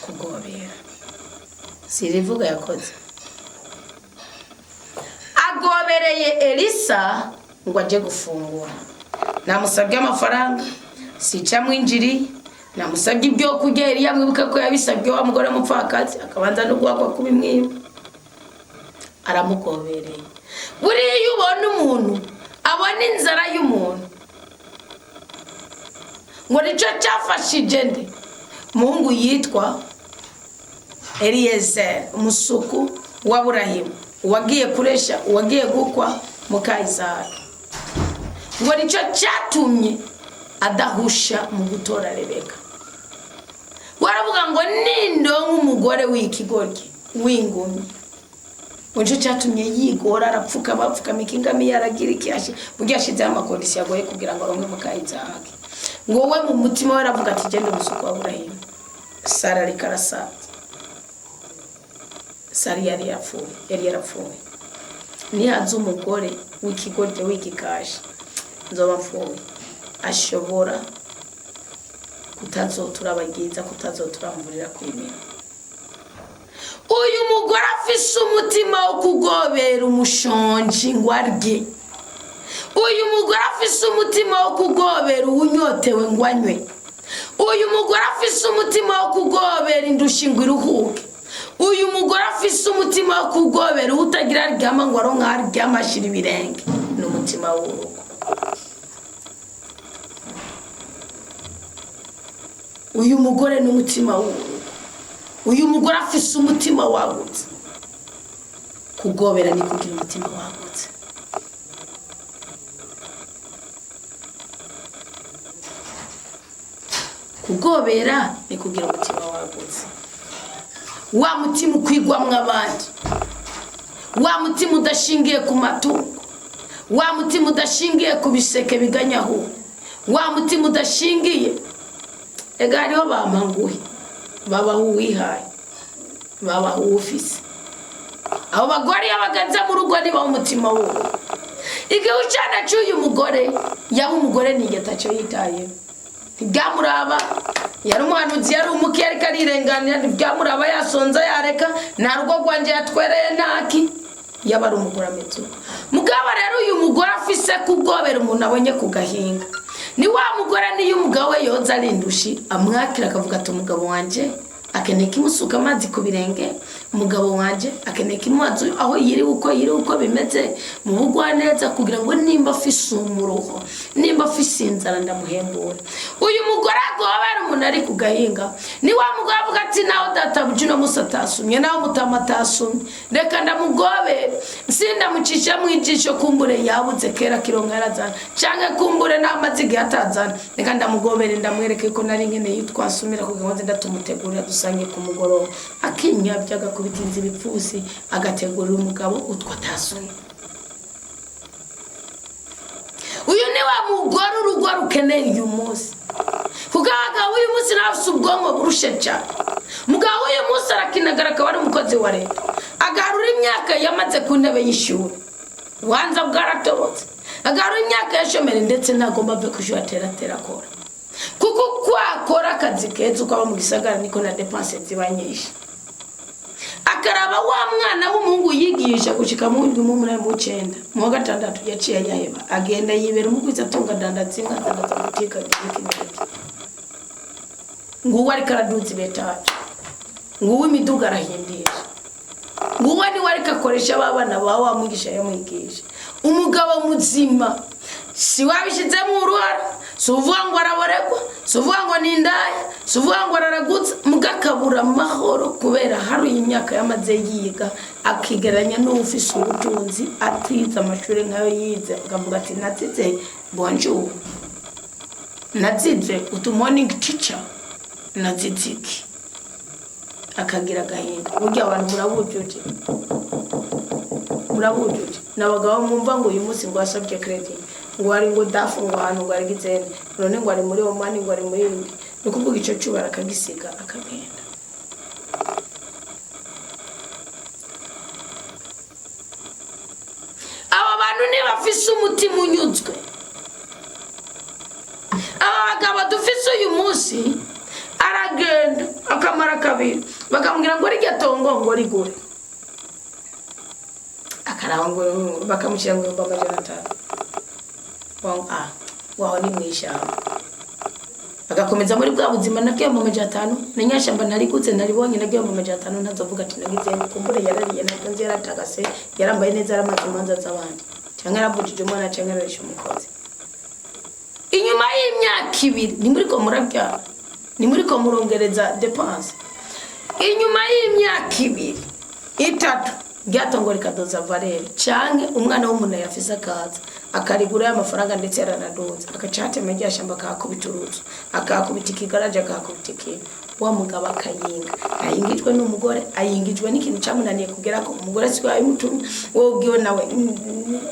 Kugobera si irivuga yakoze, agobereye Elisa ngo ajye gufungura. Namusabye amafaranga, sica mwinjiri, namusabye ibyo kurya. Eliya mwibuke ko yabisabye wa mugore w'umupfakazi, akabanza no guhakwa kubimwiba. Aramugobereye. Buriya iyo ubona umuntu abona inzara y'umuntu, ngo nicyo cyafashije nde muhungu yitwa Eliyezeri, umusuku wa Burahimu, uwagiye kuresha, uwagiye gukwa muka Isaka, ngo nicyo cyatumye adahusha mu gutora Rebeka. Waravuga ngo nindonka umugore w'ikigoryi w'ingumi, ngo nicyo cyatumye yigora, arapfuka, bapfukamika ingamiya, aragira iki, burya yashyizeho ama conditions agoye kugira ngo aronke muka Isaka. Ngo we mu mutima we aravuga ati genda umusuku wa Burahimu, Sara ariko arasaza, Sara yari yapfuye, yari yarapfuye, nihaza umugore w'ikigoryi w'igikashi nzoba mfuye, ashobora kutazotura abagenza, kutazoturamvurira kwimira. Uyu mugore afise umutima wo kugobera umushonji ngo arye. Uyu mugore afise umutima wo kugobera uwunyotewe ngo anywe. Uyu mugore afise umutima wo kugobera indushi ngo iruhuke. Uyu mugore afise umutima wo kugobera utagira aryama ngo aronke aho aryama ashira ibirenge. Ni umutima w'urugo. Uyu mugore ni umutima w'urugo. Uyu mugore afise umutima wagutse. Kugobera ni kugira umutima wagutse. Kugobera ni kugira umutima wagutse, wa mutima ukwigwamwo abandi, wa mutima udashingiye ku matungo, wa mutima udashingiye ku biseke biganyahuwe, wa mutima udashingiye. Ega hariho bampanguhe babaho uwihaye, babaho uwufise. Abo bagore iyo baganze mu rugo ntibaho umutima w'urugo. Igihe ucana cy'uyu mugore yaba umugore ntigeta atacyo yitayeho, ntibyamuraba yari umuhanuzi, yari umuke, ariko arirenganira, ntibyamuraba yasonza yareka, nta rugo rwanjye yatwereye ntaki, yaba ari umugore ameze uko. Mugabo rero uyu mugore afise kugobera umuntu abonye ku gahinga, ni wa mugore niyo umugabo we yoza ari indushi amwakira akavuga ati umugabo wanje akeneye kimusuka amazi ku birenge, umugabo wanje akeneye kimubaza aho yiriwe, uko yiriwe, uko bimeze mu bugwaneza, kugira ngo nimba afise umuruho, nimba afise inzara ndamuhembure. Uyu mugore agobera umuntu ari ku gahinga ni wa mugore avuga ati nawe databuja uno musi atasumye, nawe mutama atasumye, reka ndamugobere, sindamucisha mu ijisho, kumbure yabuze kera kironka yarazana, canke kumbure n'amazi igihe atazana, reka ndamugobere ndamwereke ko nari nkeneye twasumira kugira ngo nze ndatumutegurira dusange ku mugoroba. Akinyabya agakubita inzu ibipfusi, agategurira umugabo utwo atasumye. Uyu ni wa mugore urugo rukeneye uyu munsi, kuko abagabo uyu munsi nawe afise ubwonko burushe cyane. Mugabo uyu munsi arakinagara akaba ari umukozi wa leta, agarura imyaka yamaze ku ntebe y'ishuri, ubuhanza bwaratobotse, agarura imyaka yashomere, ndetse ntagomba ave ku ishuri ateratera akora. Kuko Kuko uko akora akazi keza, uko aba mu gisagara, niko na dépenses ziba nyinshi. Akaraba wa mwana w'umuhungu yigisha gushika mu w'indwi, mu munani, mu w'icenda, mu wa gatandatu, yaciye ayaheba, agenda yibera umugwiza atunga, adandaza inka, adandaza butike, agira iki n'iki. Nguwo ariko araduza ibetaje, nguwo imiduga arahindisha, nguwo niwe ariko akoresha ba bana bawe wamwigisha yamwigisha. Umugabo muzima si wabishyizemo uruhara, si uvuga ngo araboregwa, si uvuga ngo ni indaya, si uvuga ngo araragutse, mugakabura amahoro kubera hari imyaka yamaze yiga, akigeranya n'ufise ubutunzi atize amashuri nkayo yize, akavuga ati: "Nazize bonjour, nazize good morning teacher, nazize iki?" Akagira agahinda. Burya abantu murabujuje, murabujuje. Ni abagabo mwumva ngo uyu munsi ngo wasabye crédit, ngo ari ngo dafu, ngo ahantu ngo ari gizene, none ngo ari muri Omani, ngo ari muri indi. Ni ukuvuga icyo cyubara akagisiga akagenda. Aba bantu ntibafise umutima unyuzwe. Aba bagabo dufise uyu munsi, aragenda akamara kabiri, bakamubwira ngo rirya tongo ngo rigure, akaraba ngo bakamushyira ngo 500,000. Ah, waho ni mu ishyamba. Agakomeza muri bwa buzima nabwiye mu 500 na nyashyamba ntarigutse, ntaribonye nabwiye mu 500. Ntazovuga ati nagize kumbure, yarariye, ntabwo nzi, yaratagase, yarambaye neza, yaramaze imanza z'abandi, cyangwa yaravujije umwana, cyangwa yararishe umukozi. Inyuma y'imyaka 2, ni muri ko murabyara, ni muri ko murongereza dépenses. Inyuma y'imyaka 2, 3, ryatongo rikadoza valeur, canke umwana w'umuntu yafise akaza akarigura y'amafaranga, ndetse yaranadoza, agaca hatema rya shamba, akahakubita uruzu, akahakubita ikigaraje, akahakubita ikintu. Wa mugabo akayinga, ayingijwe n'umugore, ayingijwe n'ikintu cyamunaniye kugera ko umugore siwe yabimutumye, wowe ubwiwe nawe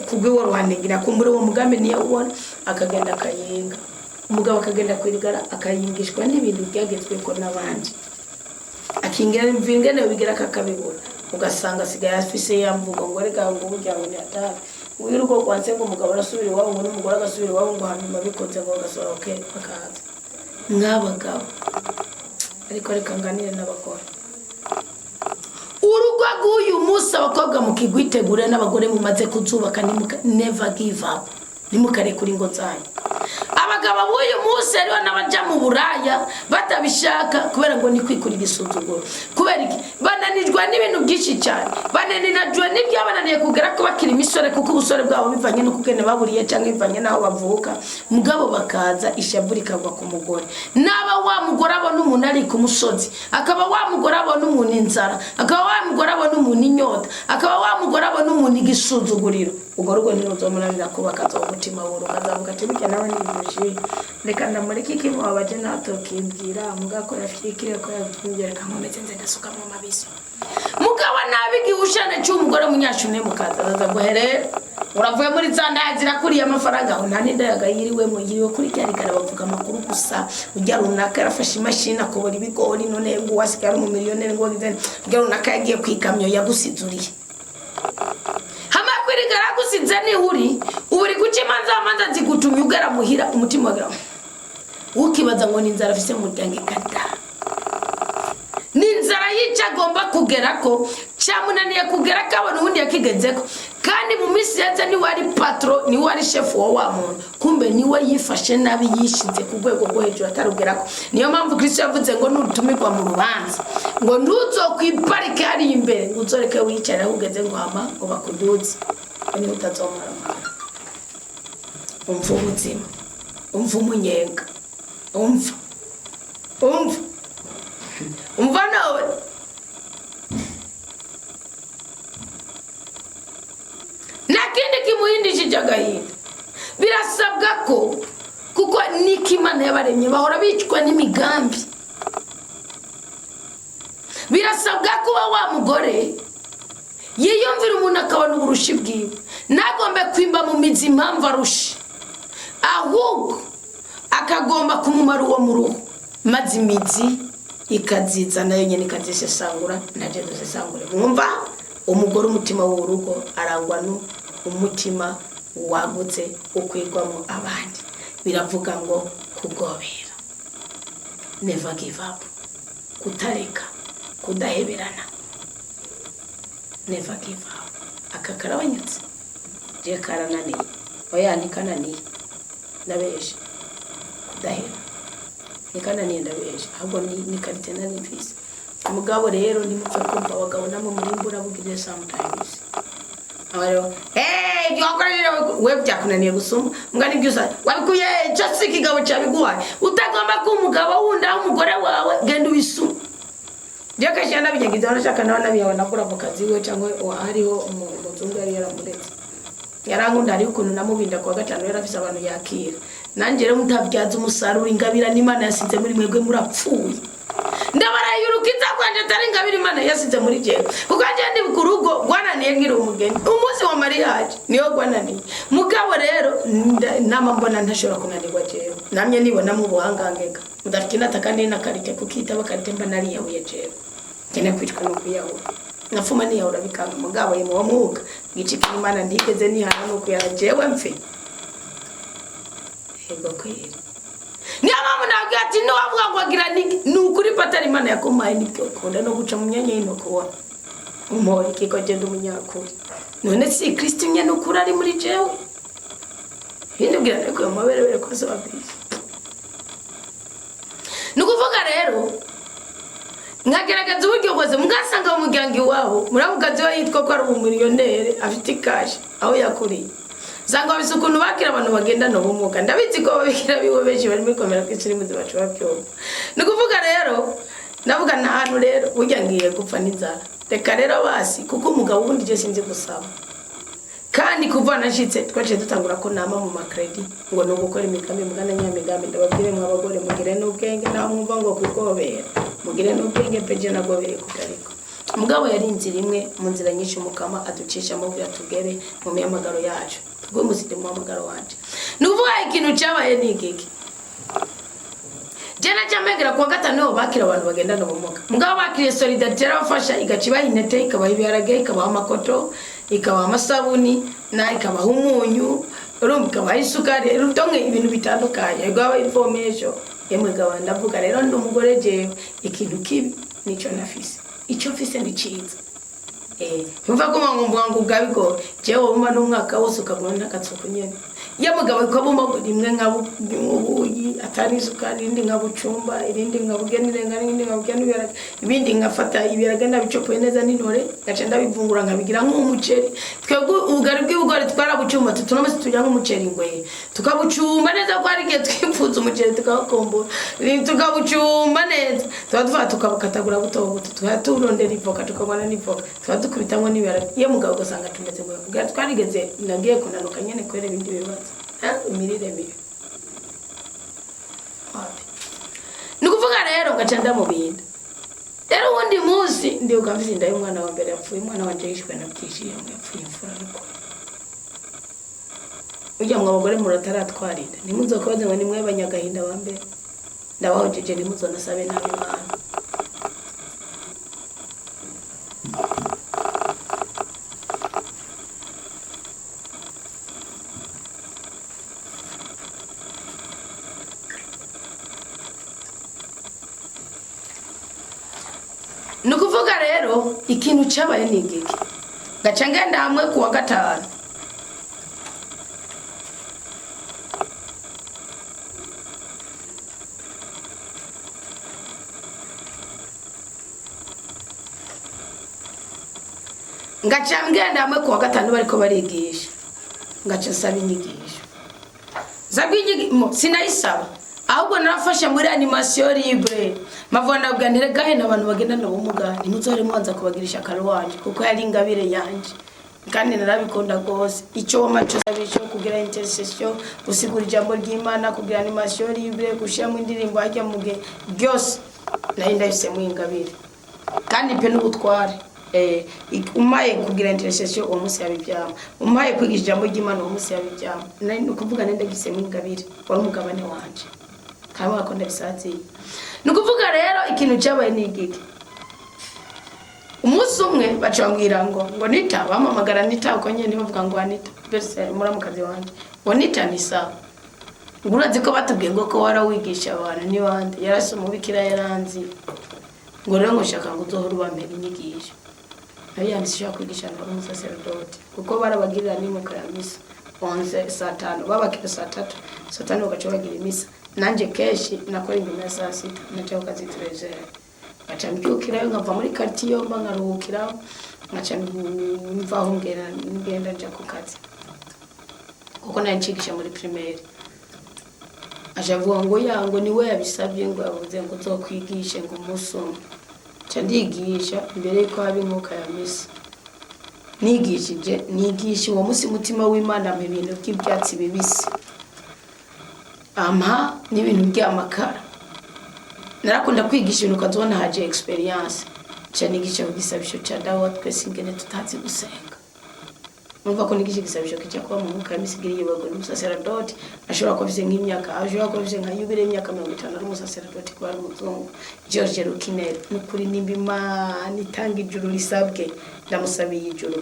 kubwiwe ruhande ngira kumbure uwo mugambi niyo ubona. Akagenda akayinga, umugabo akagenda kwirigara, akayingishwa n'ibintu byagezweko n'abandi, akingira ingene bigira akakabibura. Ugasanga asigaye afise ya mvugo ngo reka, ngo burya ngo ni hatari, ngo iyo urugo rwanse ngo umugabo arasubira iwabo, ngo n'umugore agasubira iwabo, ngo hanyuma bikoze ngo bagasohoke bakaza. Mw'abagabo, ariko reka nganire n'abagore. Urugo rw'uyu munsi, abakobwa mukigwitegure n'abagore mumaze kuzubaka, never give up, ntimukarekure ingo zanyu. Abagabo b'uyu munsi, hariho n'abaja mu buraya batabishaka, kubera ngo ni kwikura igisuzuguro. Kubera iki? Bananijwe n'ibintu byinshi cyane, bananijwe n'ibyabananiye kugera ko bakiri imisore, kuko ubusore bwabo bivanye n'ukugene baburiye cyangwa bivanye n'aho bavuka. Mugabo bakaza, ishavu rikagwa ku mugore. Naba wa mugore abona umuntu ari ku musozi, akaba wa mugore abona umuntu inzara, akaba wa mugore abona umuntu inyota, akaba wa mugore abona umuntu igisuzuguriro, urwo rugo ntiruzomunanira kubaka. Azoba umutima wuruka, azavuga ati: "Burya nawe nibushiye, reka ndamureke ikimubabaje natokibwira muga ko yafyikire ko yavyumvye, reka nkomeze nze ndasukamo mabisi." Mugabo nabi igihushane c'umugore munyashune mukaza, azaza ngo herere uravuye muri za ndaya zirakuriye amafaranga, aho nta n'indayaga yiriwemo, yiriwe kuri rya rigara, bavuga amakuru gusa: urya runaka yarafashe imashini akobora ibigori, none ngo uwasigaye ari umumiliyoneri, ngo wagize urya runaka yagiye ku ikamyo yagusizuriye hama kwirigara yagusize. Niho uri ubu uri guca imanza, amanza zigutumye ugera muhira umutima wagira ukibaza ngo ni inzara afise mu muryango ikada, ni inzara y'icyo agomba kugera ko cyamunaniye kugera ko abona ubundi yakigezeko. Kandi mu minsi yeze niwe ari patron, niwe ari shefu wa muntu, kumbe niwe yifashe nabi, yishize ku rwego rwo hejuru atarugerako. Niyo mpamvu Kristo yavuze ngo nutumirwa mu rubanza, ngo ntuzokwiparike hariya imbere, ngo uzoreke wicare aho ugeze, ngo hama ngo bakuduze, ngo niho utazomaramara. Umva ubuzima, umva umunyenga, umva, umva, umva none. Nta kindi kimuhindishije agahinda. Birasabwa ko, kuko niko Imana yabaremye, bahora bicwa n'imigambi. Birasabwa kuba wa mugore yiyumvira umuntu akabona uburushi bwiwe, ntagombe kwimba mu mizi impamvu arushe, ahubwo akagomba kumumara uwo mu ruhu, maze imizi ikaziza nayo nyine ikazisesangura. Nabyo dusesangure. Mwumva umugore umutima w'urugo arangwa n'umutima wagutse ukwigwamo abandi. Biravuga ngo kugobera. Never give up, kutareka, kudaheberana. Never give up. Aka karabanyutse, je karananiye. Oya, ntikananiye, ndabeshe. Kudaheba ntikananiye, ndabeshe. Ahubwo ni qualité nari mfise. Mugabo rero ntimupfe kumva abagabo namwe muri mburabugire. Sometimes aba rero, hey, ibyo wakoresheje we byakunaniye gusoma mbwa nibyo usa wabikuye. Cyo si ikigabo cyabiguhaye. Utagomba kuba umugabo wundi aho umugore wawe, genda ubisume. Njye kenshi yanabinyagiza, wanashaka nawe nabiyabona akora mu kazi we cyangwa hariho umuzungu yari yaramuretse, yarankunda. Hariho ukuntu namubinda kuwa gatanu, yari afise abantu yakira. Nanjye rero mutabyaza umusaruro ingabira n'Imana yasize muri mwebwe, murapfuye. Ndabaraye urukiza rwanje atari ingabire Imana yasize muri jewe, kuko njye ndi ku rugo rwananiye nkiri umugeni. Umunsi wa mariage niyo rwananiye. Mugabo rero nama mbona ntashobora kunanirwa. Jewe namye nibonamo ubuhangangega mudafite inata kandi na qualité, kuko itaba qualité mba nariyahuye. Jewe nkeneye kwicwa no kwiyahura, nafuma niyahura bikanga. Mugabo ye muwo mwuka ngicika Imana ntigeze nihana no kuyara jewe mfe. Ego kweri, niyo mpamvu nabwira ati niwavuga ngo agira ni ukuri patari Imana yakumpaye nibyo ukunda no guca mu myanya y'intoki ubona umpora ikiko genda umunyakuri. None si Kristo nyene ukuri ari muri jewe? Ibindi bwira ariko amaberebere ko babizi. Ni ukuvuga rero nkagerageza uburyo bwose, mugasanga mu muryango iwabo muramukazi we yitwa ko ari umumiliyoneri, afite i cash aho yakuriye. Usanga bafise ukuntu bakira abantu bagendana ubumuga. Ndabizi ko ababikira biwe benshi bari muri komera kw'isi muzi baca babyumva. Ni ukuvuga rero ndavuga nta hantu rero burya ngiye gupfa n'inzara. Reka rero basi, kuko umugabo ubundi je sinzi gusaba. Kandi kuva nashitse twaciye dutangura ko nama mu ma crédit, ngo ni ugukora imigambi mugana nyamigambi. Ndababwire mwe abagore, mugire n'ubwenge. Naho mwumva ngo kugobera, mugire n'ubwenge peje nagobereye kutariko. Mugabo yari inzira imwe mu nzira nyinshi Umukama aducishamo kugira tugere mu mihamagaro yacu. Tugwe muzide muhamagaro wanje. Ni ukuvuga ikintu cyabaye ni igiki? Je naca mpegera kuwa gatanu niho bakira abantu bagendana ubumuga. Mugabo bakiriye Solidarité, yarabafasha, igaca ibaha intete, ikabaha ibiharage, ikabaha amakoto, ikabaha amasabuni na ikabaha umunyu, urumva, ikabaha isukari, rutonke ibintu bitandukanye, ikabaha ivomesho. Yemwe gaba, ndavuga rero ndi umugore jewe, ikintu kibi nico nafise, icyo mfise ni ciza. Yumva ko ngo mvuga ngo ubwabigora jewe wumva n'umwaka wose ukaguma n'agatsuku nyene. Iyo mugabo ukabuma rimwe nka ubuyi atari isukari, irindi nka bucumba, irindi nka bugenirenga, irindi nka bugeni ibiharage, ibindi nkafata ibiharage ndabicopoye neza n'intore, ngaca ndabivungura nkabigira nk'umuceri. Twebwe ubugari bw'ibigori twarabucumba, tutunamase turya nk'umuceri ngwe, tukabucumba neza ko hari igihe twipfuza umuceri tukawukumbura, tukabucumba neza, tuba dufata tukabukatagura buto buto, tukaba turondera ivoka, tukabona n'ivoka, tukaba dukubitamwo n'ibiharage. Iyo mugabo ugasanga tumeze ngo twarigeze nagiye kunanuka nyene kubera ibindi bibazo. Imirire mibi wapi. Ni ukuvuga rero ngaca ndamubinda. Rero uwundi munsi ndibuka mfise inda y'umwana wa mbere yapfuye. Umwana wanje yishwe na byinshi, yapfuye imfura n'ukuri. Burya mwe abagore murataratwarira, ntimuzokubaze ngo nimwe banyagahinda ba mbere. Ndabahojeje, ntimuzonasabe nabi Imana. Ni ukuvuga rero ikintu cyabaye ni igiki? Gaca ngenda hamwe kuwa gatanu. Ngaca ngenda hamwe kuwa gatanu bariko barigisha, ngaca nsaba inyigisho. Nsabwa inyigisho, sinayisaba, ahubwo narafashe muri animation libre. Mavuga ndabwira nti rega hene abantu bagendana ubumuga ntimuzohore mubanza kubagirisha akaruwanje, kuko yari ingabire yanje kandi narabikunda rwose. Icyo wama cyose cyo kugira intercession, gusigura ijambo ry'Imana, kugira animation libre, gushyiramo indirimbo hajya mu gihe byose, nari ndabisemo ingabire kandi pe n'ubutware. Umaye kugira intercession uwo munsi yabibyama, umaye kwigisha ijambo ry'Imana uwo munsi yabibyama. Nari ni ukuvuga nari ndagisemo ingabire, wari umugabane wanje kandi ko ndabisaziye. Ni ukuvuga rero ikintu cyabaye ni igiki? Umunsi umwe baca bambwira ngo Nita, bampamagara Nita uko nyene, bavuga ngo Anita mbese muramukazi wanje, ngo Nita ni sawa. Ngo urazi ko batubwiye ngo ko warawigisha abantu n'ibandi. Yarase umubikira yaranzi. Ngo rero ngo nshaka ngo uzohore ubampera inyigisho. Nayo yanditse ishaka kwigisha abantu bari umusaserodoti, kuko barabagirira n'inkuka ya misa 11, saa 5 babakira, saa 3, saa 5 bagaca bagira imisa. Nanjye kenshi nakora inyuma ya saa 6, naca ku kazi 13h, ngaca mbyukirayo, nkava muri quartier mba nkaruhukiraho, nkaca mvaho ngenda ngenda nja ku kazi, kuko nari ncigisha muri primaire. Aja avuga ngo ya ngo niwe yabisabye, ngo yavuze ngo uzokwigishe ngo umunsi umwe. Nca ndigisha imbere yuko haba inkuka ya misa. Nigishije, nigisha uwo munsi, umutima w'Imana ampa ibintu by'ibyatsi bibisi, ampa n'ibintu by'amakara. Narakunda kwigisha ibintu ukazibona haje experience. Nca nigisha ku gisabisho ca Dawe wa Twese, ingene tutazi gusenga. Urumva ko nigisha igisabisho kijya kuba mu mwuka y'imisigiri yiwe. N'umusaserodoti ashobora kuba afise nk'imyaka, ashobora kuba afise nka yubile y'imyaka 50, ari umusaserodoti, kuba ari umuzungu, George Rukinere. Nukuri nimba Imana itanga ijuru risabwe, ndamusabiye ijuru.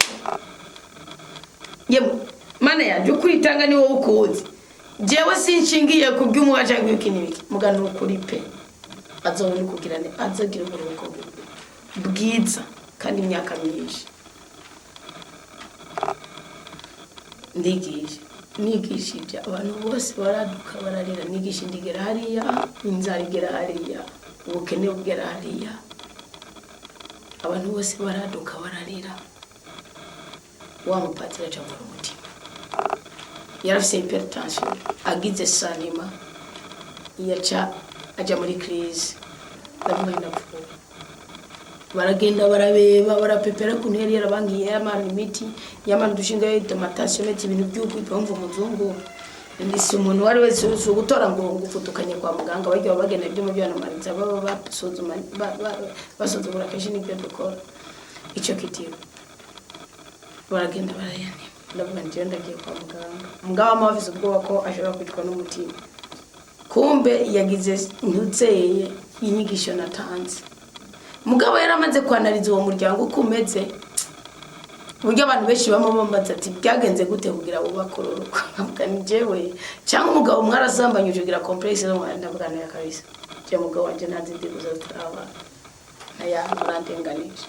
Yemwe Mana yanje, ukuri itanga ni wowe ukuzi. Jewe sinshingiye ku by'umuha cyangwa ibiki n'ibiki, muga ni ukuri pe, azobona ukugirane, azogira uburuhuko bwiza kandi imyaka myinshi. Ndigisha, nigishije abantu bose baraduka bararira. Nigisha ndigera hariya, inzara igera hariya, ubukene bugera hariya, abantu bose baraduka bararira. Wa mupatiri aca mvura umutima. Yarafise hypertension, agize sanima yaca aja muri crise. Ndavuga ndapfuye. Baragenda barabeba, barapepera ukuntu yari yarabangiye, yamana imiti, yamana udushinga, domatation, ibintu by'ubwo. Umuzungu si umuntu uwo ari wese, si ugutora ngo ngufutukanye kwa muganga. Bajya bagena ibyuma by'abanamariza, baba basuzuma, basuzugura kenshi n'ibyo dukora icyo kitiba. Baragenda barayanima. Ndavuga nti ndagiye kwa muganga. Mugabo wama bafise ubwoba ko ashobora kwicwa n'umutima. Kumbe yagize ntuzeye inyigisho natanze. Mugabo yaramaze kwanariza uwo muryango uko umeze, uburyo abantu benshi bama bambaza ati byagenze gute kugira wubake uru rugo? Nkavuga ni jewe cyangwa umugabo mwarasambanyije ugira complexe zo mwana. Ndavuga nayo kabisa, je mugabo wanje ntazi ndi gusa tutarabana naya murandenganije.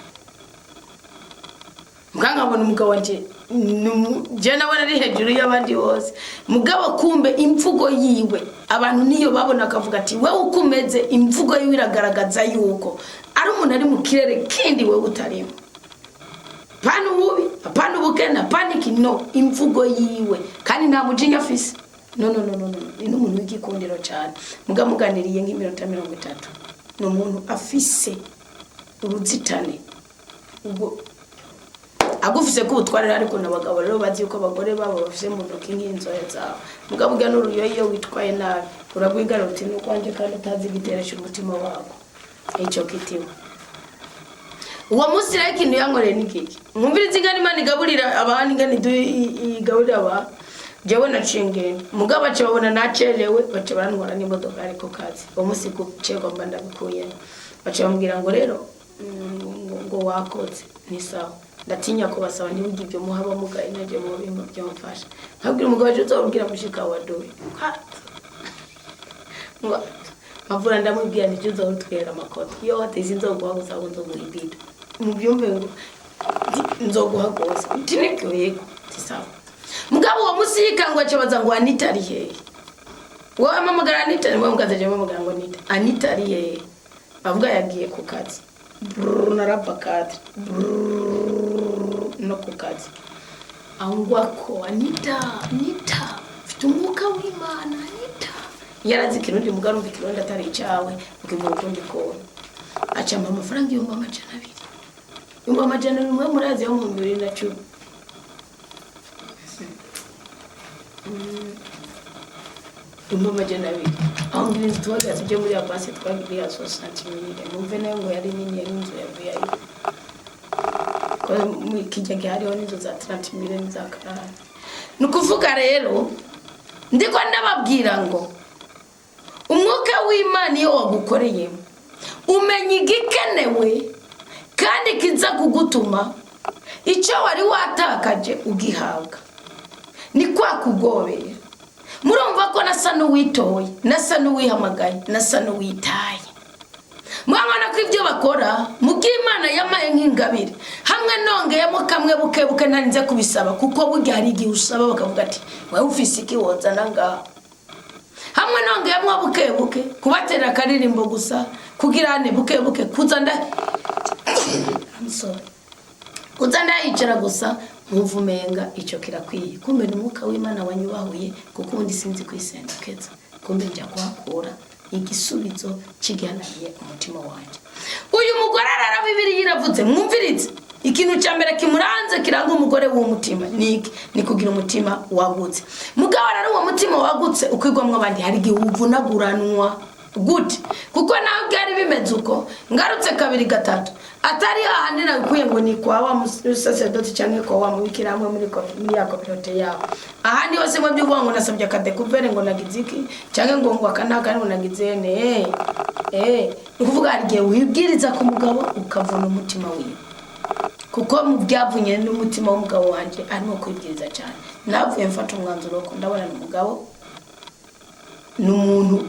Mbwa nkabona umugabo wanje je nabona ari hejuru y'abandi bose. Mugabo kumbe imvugo yiwe abantu niyo babona, akavuga ati wewe uko umeze, imvugo yiwe iragaragaza yuko ari umuntu ari mu kirere kindi wewe utarimo. Pana ububi, apana ubukene, apana iki, no imvugo yiwe, kandi nta mujinya afise. No, no, no, no, no, ni n'umuntu w'igikundiro cyane. Muga muganiriye nk'iminota 30, ni umuntu afise uruzitane ubwo agufise ko ubutware. Ariko n'abagabo rero bazi yuko abagore babo bafise mu ntoki nk'inzoya zawe. Mugabo urya n'uruyoyo, iyo witwaye nabi uragwigarura uti ni ukwanje, kandi utazi igiteresha umutima wako icyo kitiwe. Uwo munsi rero ikintu yankoreye ni kiki? Mwumvirize ingana Imana igaburira abantu, ingana igaburira abantu. Jewe naciye ngenda, mugabo baca babona nacerewe, baca barantwara n'imodoka. Ariko kazi uwo munsi gucerwa mba ndabikuyemo. Baca bambwira ngo rero ngo wakoze ni sawa. Ndatinya kubasaba, ntibugire ibyo muhaba mugaye naje mu bimba byamfasha. Nkabwira umugabo waje uzobwira mushika wa doye ngo mpavura. Ndamubwira nti uzotwera amakoto iyo wateze, inzoguha gusa ngo nzoguha ibido mubyumve, ngo nzoguha rwose. Nti nibyo, yego. Ti sawa. Mugabo uwo munsi yikangwa aca baza ngo Anita ari hehe? Wowe amamagara Anita, nimwe mukazaje amamagara ngo Anita, Anita ari hehe? Bavuga yagiye ku kazi. Brrr, narava kadi. Brrr, no ku kazi angwako Anita, Anita mfite umwuka w'Imana. Anita yarazi Ikirundi, mugabo arumva Ikirundi atari icawe ukivuga ukundi kuntu. Acampa amafaranga 200,000, 200,000. Mwe murazi yo mu 2010. 200,000 aho ngira inzu tuhagaze ibyo muri avance twagiriye ya 60 000. Numve nayo ngo yari nini, yari inzu ya VIP, ko muri kijya gihe hariho n'inzu za 30 000 n'iza 40. Ni ukuvuga rero ndiko ndababwira ngo umwuka w'Imana iyo wagukoreyemo umenya igikenewe kandi kiza kugutuma icyo wari watakaje ugihabwa. Ni kwa kugobera. Murumva ko nasa n'uwitoye, nasa n'uwihamagaye, nasa n'uwitaye. Mwabona ko ibyo bakora mu by'Imana yamaye nk'ingabire, hamwe nongeyemo kamwe buke buke ntarinze kubisaba, kuko burya hari igihe usaba bakavuga ati wowe ufise iki wozana ngaha. Hamwe nongeyemo buke buke kubatera akaririmbo gusa, kugira ane buke buke kuza nda, I'm sorry, kuza ndayicara gusa nkumva umenga icyo kirakwiye. Kumbe ni umwuka w'Imana wanyubahuye, kuko ubundi sinzi kwisendekeza. Kumbe njya kuhakura igisubizo kigananiye umutima wanjye. Uyu mugore arara, Bibiliya iravuze, mwumvirize, ikintu cya mbere kimuranze kiranga umugore w'umutima ni iki? Ni kugira umutima wagutse. Mugabo rero uwo mutima wagutse ukwigwamwo abandi, hari igihe uvunaguranwa gute? Kuko nawe byari bimeze uko. Ngarutse kabiri gatatu, atari hahandi nabikuye ngo ni kwa wa musaseredoti cyangwa kwa wa mubikira hamwe muri ya communauté yabo. Ahandi hose mwe by'uvuga ngo nasabye akadekuvere, ngo nagize iki, cyangwa ngo aka n'aka, ngo nagize ne, ni ukuvuga hari igihe wibwiriza ku mugabo ukavuna umutima wiwe, kuko mu byavunye n'umutima w'umugabo wanjye arimo kwibwiriza cyane. Navuye mfata umwanzuro ko ndabona ni umugabo, ni umuntu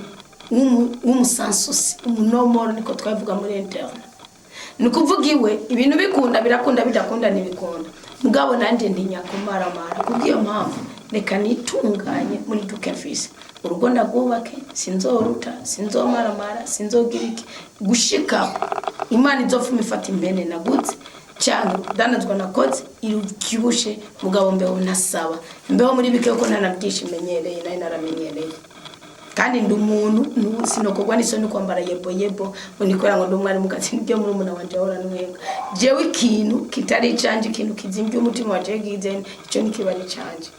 w'umusansusi, umunomoro, niko twavuga muri interne. Ni ukuvuga iwe ibintu bikunda birakunda, bidakunda ntibikunda. Mugabo nanjye ntinya kumaramara. Kubw'iyo mpamvu reka nitunganye muri duke mfise, urugo ndagwubake, sinzoruta, sinzomaramara, sinzogira iki, gushika Imana izofuma ifata impene nagutse cyangwa urudandazwa nakoze irubyibushe. Mugabo mbeho ntasaba, mbeho muri bike, kuko ntanabyishimenyereye, nayo naramenyereye. Kandi ndi umuntu sinokorwa n'isoni kwambara yebo yebo ngo nikora ngo ndi umwarimu kazi. Nibyo muri umuntu wanje ahora nwenga. Jewe ikintu kitari icanje, ikintu kizimbye umutima wanje gize, ico nikiba ari icanje.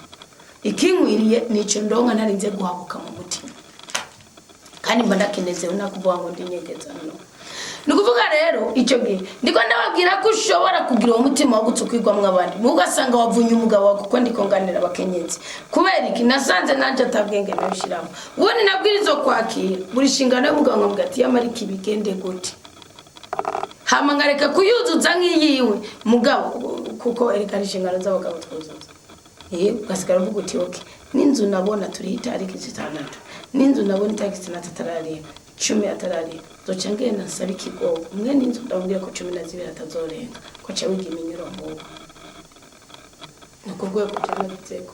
Ikinkwiriye nico ndonka ntarinze guhabuka mu mutima, kandi mba ndakinezewe, nakuvuga ngo ndinyegeza. No ni ukuvuga rero icyo gihe ndiko ndababwira ko ushobora kugira uwo mutima wagutse ukwigwamwo abandi, ugasanga wavunye umugabo wawe. Kuko ndiko nganira abakenyezi, kubera iki? Nasanze nanjye atabwenge nabishyiramo. Ubundi nabwirizwa kwakira buri nshingano y'umugabo, nkavuga ati yamara iki, bigende gute, hama nkareka kuyuzuza nk'iyiwe mugabo, kuko ereka ari inshingano z'abagabo twuzuza. Ugasigara uvuga uti okay, n'inzu nabona turi itariki 6, n'inzu nabona itariki 6 atarariha, 10 atarariha, zoca ngenda nsaba ikigogo umwe n'inzu, ndamubwira ko 12 atazorenga, ko aca wiga iminyuro ahubwo. Ni uko rwego byanagitseko.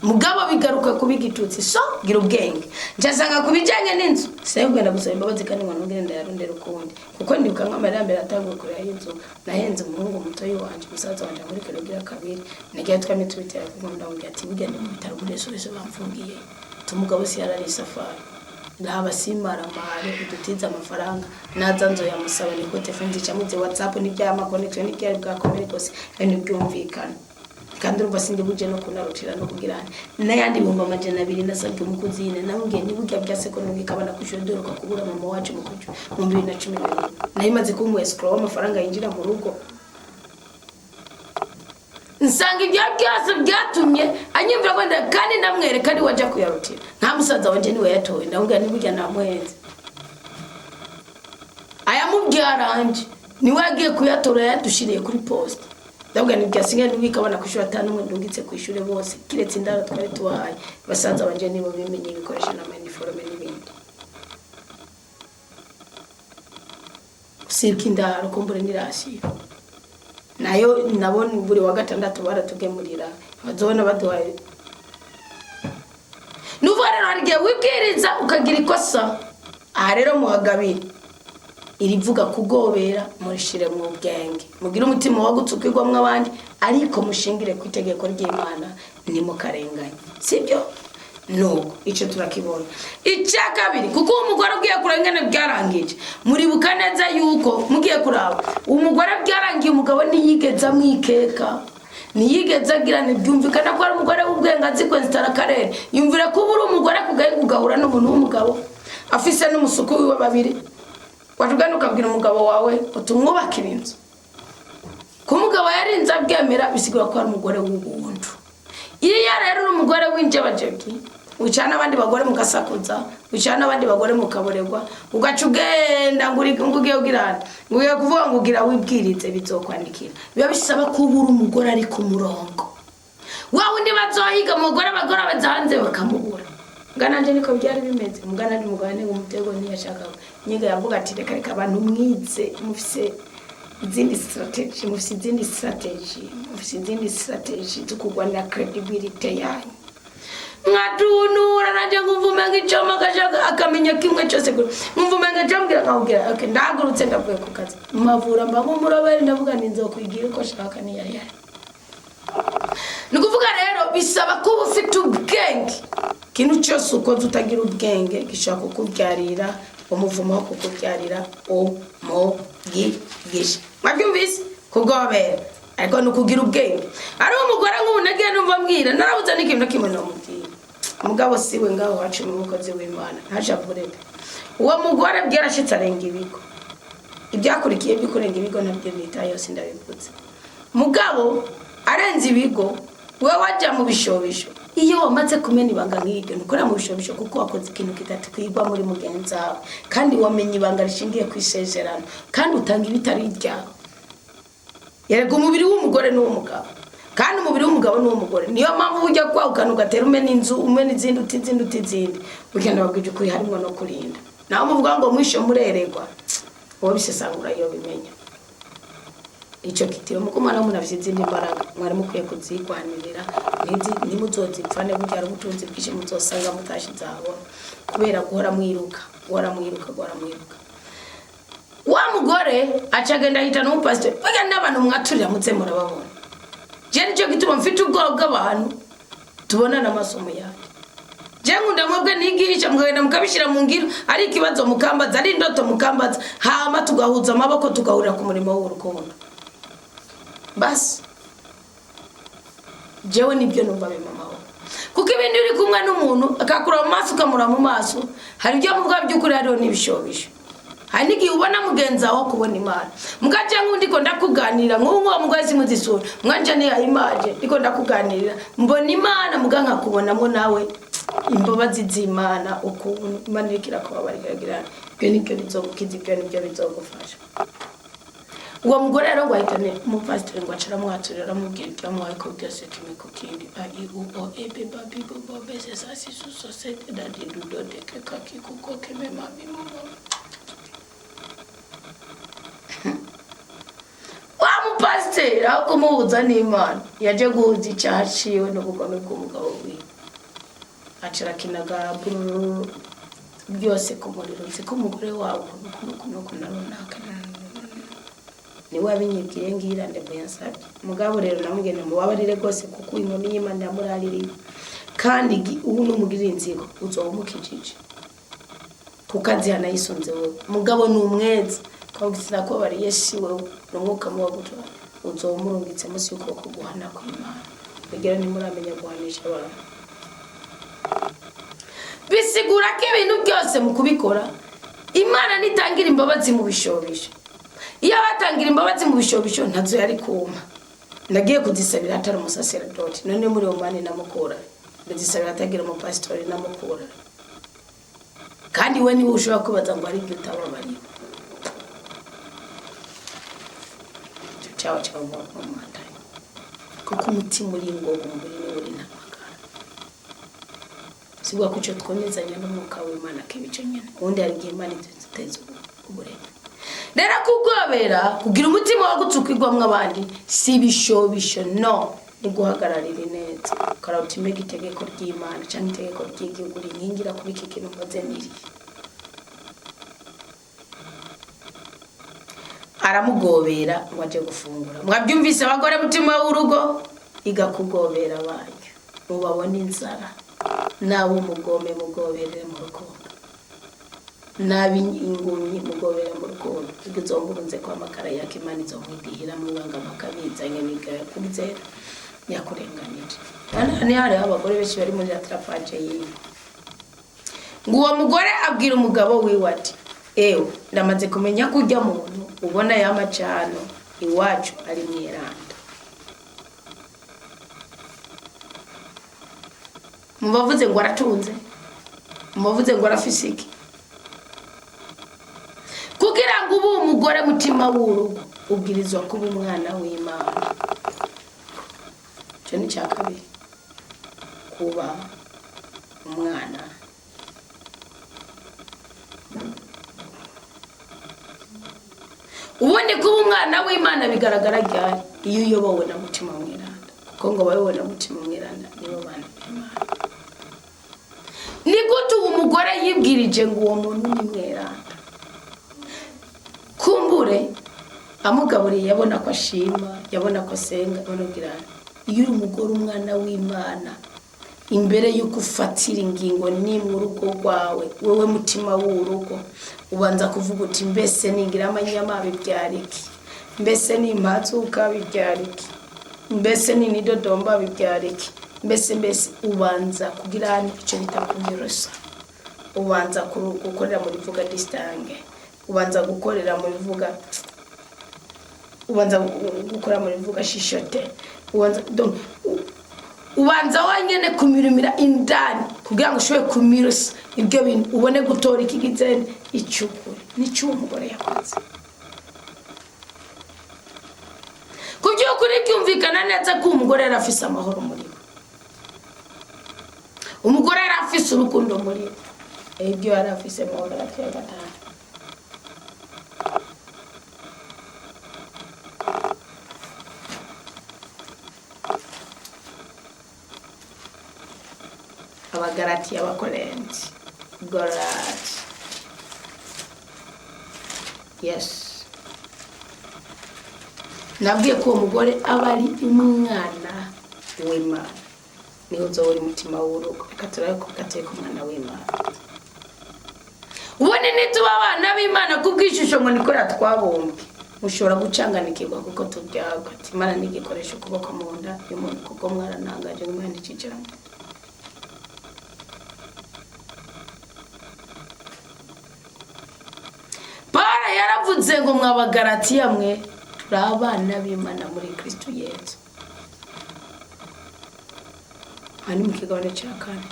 Mugabo bigaruka kuba igitutsi. So gira ubwenge. Njasanga ku bijyanye n'inzu sinabwo gusaba imbabazi, kandi ngo nongere ndayarondera ukundi, kuko ndibuka nk'amarira mbere atanguye kurera y'inzu, nahenze umuhungu mutoyi wanje, musaza wanje, muri kilogira kabiri nagiye twamye tubitera, kuko ndamubwira ati burya ni mu bitaro muri SOS bamfungiye, tumugabo si yarari isafari, ndahaba simaramare udutize amafaranga, naza nzoyamusaba niko telefone nzica muze WhatsApp n'ibyama connection n'ibyari bwakomere rwose ibintu byumvikana. Kandi urumva sindi buje no kunarutira no kugira n'ayandi 200,000 nasabwe umukuzine. Namubwiye ntiburya byase ko nubika abana kwishuri, duheruka kubura mama wacu mu kucu mu 2011, nayo imaze kuba umu escroc w'amafaranga yinjira mu rugo. Nsanga ibyo byose byatumye anyumvira ko kandi ndamwereka ari wajya kuyarutira nta musaza wanje niwe yatowe. Ndamubwira ntiburya namuhenze, ayamubyaranje niwe yagiye kuyatora, yadushiriye kuri poste. Ndabwira nti byasigaye nubika abana ku ishuri, atanu umwe ndungitse ku ishuri bose, kiretse indaro twari tubahaye. Basaza banje nibo bimenye ibikoresho n'ama uniforme n'ibindi, usibye indaro kumbure nirashiye nayo nabo buri wa gatandatu baratugemurira, bazobona baduhaye. Nuvuga rero hari igihe wibwiriza ukagira ikosa. Aha rero muhagabire irivuga kugobera, murishire mu bwenge, mugire umutima wagutse ukwigwamwo abandi, ariko mushingire ku itegeko ry'Imana, ntimukarenganye, sibyo? Nuko icyo turakibona. Icya kabiri, kuko uwo mugore ugiye kureba ingene byarangije, muribuka neza yuko mugiye kuraba umugore byarangiye, umugabo ntiyigeze amwikeka, ntiyigeze agira. Ntibyumvikana ko ari umugore w'ubwenge azi kwensitara akarere. Yumvira ko uba uri umugore kugahinga ugahura n'umuntu w'umugabo afise n'umusuku wiwe babiri, wajugana ukabwira umugabo wawe utumwubakira inzu. Ko umugabo yarinze abyemera, bisigura ko ari umugore w'ubuntu. Iyo rero uri umugore w'injebajebyi, wicara n'abandi bagore mugasakuza, wicara n'abandi bagore mukaborerwa, ugaca ugenda ngo ngo ugiye ugirana, ngo ugiye kuvuga ngo ugira wibwirize, bizokwandikira. Biba bisaba ko uba uri umugore ari ku murongo. Wa wundi bazohiga umugore, abagore baza hanze bakamubura. Mbwa nanje niko byari bimeze. Mbwa nanje umugore ni umutego, ntiyashaka nyiga, yavuga ati: "Reka reka, abantu mwize mufise izindi strategy, mufise izindi strategy, mufise izindi strategy zo kurwanira credibility yanyu." Mwatunura nanje nkumva umenga icoma agashaka akamenya kimwe cyose, nkumva umenga icambwira nkabwira: "Okay, ndahagurutse, ndavuye ku kazi." Mavura mba nk'umuroberi, ndavuga nti nzokwigira uko shaka niyari yari. Ni ukuvuga rero bisaba kuba ufite ubwenge. Ikintu cyose ukoze utagira ubwenge gishobora kukubyarira umuvumo wo kukubyarira umugisha. Mwabyumvise? Kugobera ariko ni ukugira ubwenge. Ari umugore nk'ubu nagiye numva mbwira, narabuze n'ikintu na kimwe namubwira. Umugabo siwe ngaho wacu, umukozi w'Imana ntashavure pe. Uwo mugore byarashitse arenga ibigo. Ibyakurikiye byo kurenga ibigo nabyo nita yose ndabivutse. Mugabo arenze ibigo, we wajya mu bishobisho. Iyo wamaze kumena ibanga nk'iryo, ntukora mu bishobisho, kuko wakoze ikintu kidatwigwa muri mugenzi wawe, kandi wamenye ibanga rishingiye ku isezerano, kandi utanga ibitari iryawe. Yerega umubiri w'umugore n'uw'umugabo, kandi umubiri w'umugabo n'uw'umugore. Niyo mpamvu ujya kwahukana ugatera umena inzu, umena izindi, uta izindi, uta izindi. Ugenda babwije ukuri, harimo no kurinda. Naho muvuga ngo mwishe mureregwa, uwo bisesangura iyo bimenya icyo kitiyo muko umwana w'umuntu afite izindi mbaraga mwari mukwiye kuzigwanirira. Ntimuzozipfane. Burya hari ubutunzi bwinshi muzosanga mutashize ahabona kubera guhora mwiruka, guhora mwiruka, guhora mwiruka. Wa mugore aca agenda ahita n'umupasitori. Burya n'abantu mwaturira muze murababona. Je nicyo gituma mfite ubwoba bw'abantu tubonana amasomo yanjye. Je nkunda mwebwe nigisha, mukagenda mukabishyira mu ngiro. Ari ikibazo mukambaza, ari indoto mukambaza, hama tugahuza amaboko, tugahurira ku murimo w'urukundo. Basi jewe nibyo numva bimpa amahoro, kuko ibindi uri kumwe n'umuntu akakura mu maso, ukamura mu maso, hari ibyo muvuga by'ukuri, hariho n'ibishobisho. Hari n'igihe ubona mugenzi wawe kubona Imana mugaca nk'undi ko ndakuganirira nk'ubu ngubu mugore simuzi isura mwanje niya imaje, ndiko ndakuganirira mbona Imana, muga nkakubonamo nawe imbabazi z'Imana, ukuntu Imana iriko irakubabarira. Ibyo nibyo bizogukiza, ibyo nibyo bizogufasha. Uwo mugore rero ngo ahitane umupasitori, ngo aca aramwaturira, aramubwira ibyo amuhaye ko byose kimwe ku kindi: a i u o e b ba b b bo b s sa si su so se d da d du do de ke ka ki ku ko ke me ma mi mu mo. Wa mupasiteri, aho kumuhuza n'Imana, yaje guhuza icyaha ciwe n'ubugome bw'umugabo wiwe. Aca arakinaga bururu byose ku muriro. Nzi ko umugore wawe ukuntu ukuntu ukuntu na runaka niwe wabinyibwiye, ngira ndebo yansabye. Mugabo rero namubwiye mubabarire rwose, kuko inkoni y'Imana yamuraririye, kandi ubu numugirira inzigo uzoba umukijije, kuko azihana yisunze wowe. Mugabo ni umweza sinakubabariye, si wewe, ni umwuka muba gutwara, uzoba umurungitse munsi y'ukuboko guhana kw'Imana. Kugira ntimuramenya guhanisha abantu, bisigura ko ibintu byose mu kubikora Imana nitangira imbabazi mu bishobisho. Iyo batangira imbabazi mu bishobisho, ntazo yari kuma. Nagiye kuzisabira atari umusaserodoti, none muri uwo mwanya namukura ndazisabira atagira umupasitori namukura. Kandi we niwe ushobora kwibaza ngo hari ibyo utababariwe, icyo cyawe cyaba mu matanya, kuko umutima uri ingogo, umubiri niwo uri ntamagara. Sibwa ko icyo twemezanya n'umwuka w'Imana k'ibice nyine. Ubundi hari igihe Imana iduteza uburere. Rero kugobera, kugira umutima wo gutsukirwamo abandi, si ibishobisho, no ni guhagararira ineza. Ukaraba mbega itegeko ry'Imana cyangwa itegeko ry'igihugu rinkingira kuri iki kintu mpoze niriye. Aramugobera ngo aje gufungura. Mwabyumvise abagore, mutima w'urugo iga kugobera abanyu mubabona inzara, nabo umugome mugoberere mu rukundo, nabi ingumyi mugobere mu rukundo. Izomburunze kwa makara yaka, Imana izomwidihira mwibanga makabizanye n'ibyo yakuzera yakurenganije. Hano hariho abagore benshi bari muri rattrapage yiwe. Ngo uwo mugore abwira umugabo wiwe ati: "Ewe, ndamaze kumenya ko ujya muntu ubona y'amacano iwacu ari mweranda." Mubavuze ngo aratunze, mubavuze ngo arafise iki. Kugira ngo ube umugore mutima w'urugo, ubwirizwa kuba umwana w'Imana. Icyo ni icya kabiri. Kuba umwana. Ubundi kuba umwana w'Imana bigaragara ryari? Iyo uyobowe na Mutima Mweranda, kuko ngo abayobowe na Mutima Mweranda nibo bana b'Imana. Ni gute uwo mugore yibwirije ngo uwo muntu ni mweranda? Kumbure amugaburiye yabona ko ashima, yabona ko asenga, abona kugira. Iyo uri umugore, umwana w'Imana, imbere y'uko ufatira ingingo n'imwe urugo rwawe, wowe mutima w'urugo, ubanza kuvuga uti: "Mbese ningira amanyama bibyara iki? Mbese nimpazuka bibyara iki? Mbese ninidodomba bibyara iki?" Mbese ubanza kugira icyo bita kumirosa, ubanza gukorera mu bivuga distinguer, ubanza gukorera mu bivuga, ubanza gukora mu bivuga chuchoter, ubanza donc ubanza wenyine kumirimira indani kugira ngo ushobore kumirosa ibyo bintu, ubone gutora ikigize icyukuri. Nicyo uwo mugore yakoze. Ku by'ukuri byumvikana neza ko uwo mugore yari afise amahoro muri we, umugore yari afise urukundo muri we. Ibyo yari afise mu Bagalatiya 5. Abagalatiya, Abakorenti, Galati, yes. Nabwiye ko uwo mugore aba ari umwana w'Imana, niho uzobora umutima w'urugo. Reka turabe ko gateye ku mwana w'Imana. Ubundi nituba abana b'Imana kubw'ishusho ngo niko yatwabumbwe, mushobora gucanganikirwa kuko tubyagwa ati Imana ntigikoresha ukuboko mu nda y'umuntu, kuko mwaranangaje ngo Imana ikicaramo. Paul yaravuze ngo: "Mwabagaratiya mwe, turi abana b'Imana muri Kristo Yesu." Aha ni mu kigabane cya kane,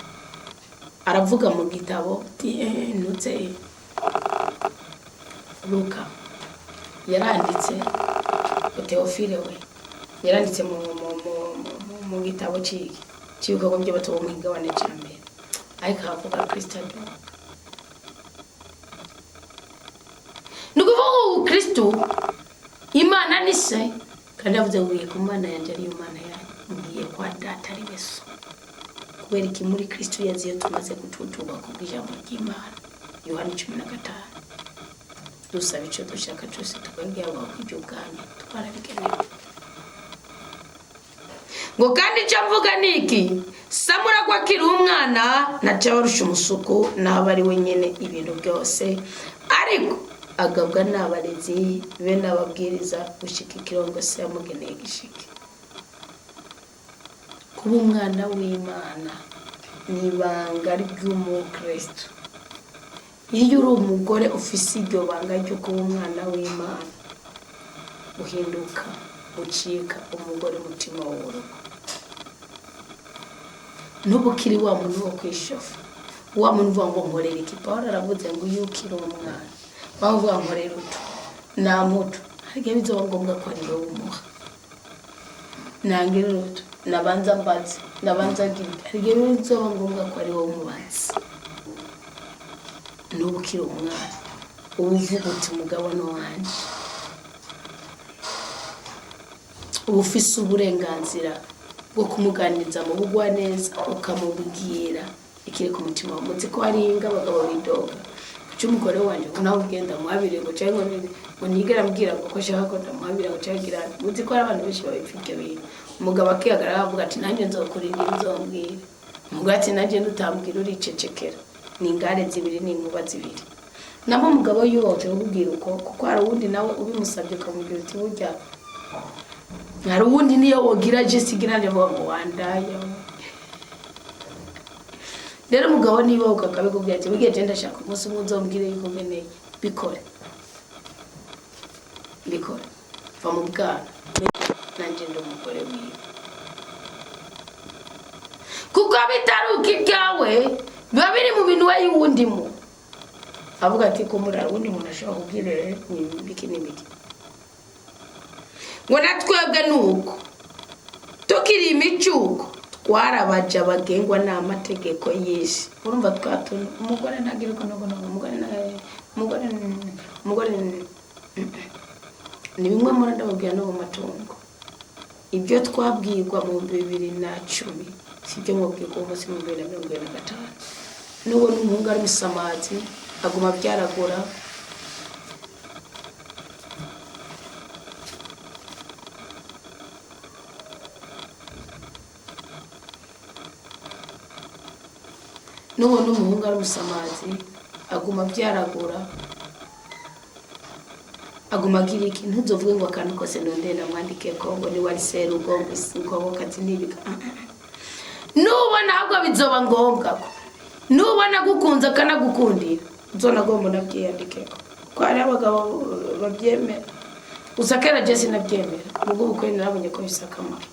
aravuga mu gitabo ntutse Luka yaranditse ngo Teofile we yaranditse mu gitabo ciki cy'ibikorwa by'abato mu kigabane cya mbere, ariko havuga Kristo aduka. Ni ukuvuga ubu Kristo Imana ni se, kandi yavuze ngo: "Ngiye ku Mana yanjye ariyo Mana yanyu, ngiye kwa Data ari we So." Kubera iki? Muri Kristo Yesu, iyo tumaze gututurwa ku bw'ijambo ry'Imana, Yohani 15, dusaba icyo dushaka cyose tukagihabwa ku iby'ubwami twarabigenewe. Ngo kandi icyo mvuga ni iki: Samuragwa akiri umwana ntacyo abarusha umusuku n'aba ari we nyine ibintu byose, ariko agabwa n'abarezi be n'ababwiriza gushika ikirongo se yamugeneye gishike. Kuba umwana w'Imana ni ibanga ry'umukristo. Iyo uri umugore ufise iryo banga ryo kuba umwana w'Imana, uhinduka ucika umugore umutima w'urugo. Ntuba ukiri wa muntu wo kwishofa, wa muntu uvuga ngo nkorera iki. Paul aravuze ngo iyo ukiri umwana waba uvuga nkorera utu nta mutu, hari igihe bizoba ngombwa ko ari wowe umuha. Nangirira utu, nabanza mbaze, nabanza gira. Hari igihe bizoba ngombwa ko ari wowe umubaza. Nuba ukiri umwana, uba uvuga uti umugabo ni uwanje, uba ufise uburenganzira bwo kumuganiriza mu bugwaneza, ukamubwira ikiri ku mutima wawe. Muzi ko hari imbwa abagabo bidoga kuki umugore wanjye ngo nawe ugenda muhabire, ngo cyangwa ngo ntigere ambwira ngo ko ashaka ko ndamuhabira, ngo cyangwa gira. Muzi ko hari abantu benshi babipfa ibyo bintu. Umugabo akihagarara avuga ati: "Nanjye nzokurinda nzombwira." Umugore ati: "Nanjye nutambwira uricecekera." Ni ingare zibiri, ni inkuba zibiri. Namo umugabo yote ukubwira uko, kuko hari uwundi nawe ubimusabye ukamubwira uti burya hari uwundi niyo wogira jesi igira ngo wandaya. Rero umugabo niba ukakabikubwira ati burya je ndashaka umunsi umwe uzombwire yuko nkeneye, bikore, bikore, va mu bwana, nanjye ndi umugore wiwe. Kuko bitaruka ibyawe biba biri mu bintu we y'uwundi muntu avuga ati kumurara uwundi muntu ashobora kubwira ni biki n'ibiki. Ngo na twebwe ni uko, tukiri imicuko. Twarabaja bagengwa n'amategeko y'isi. Urumva twatuntu umugore ntagira ukuntu, umugore umugore umugore ni bimwe muri ndababwira no mu matungo. Ibyo twabwirwa mu 2010 si byo mubwirwa uyu munsi mu 2025. Nubona umuhungu ari umusamazi aguma abyaragura, nubona umuhungu ari umusamazi aguma abyaragura, aguma agira iki, ntuzovuge ngo akantu kose nonde ndamwandike ko ngo niwe ari serugo, ngo ingobokazi n'ibika. Nubona ahubwo bizoba ngombwa ko nubona agukunze akanagukundira, uzonagomba unabyiyandikeko, kuko hariho abagabo babyemera. Gusa kera je sinabyemera, ubwo ubukwe narabonye ko bifise akamaro,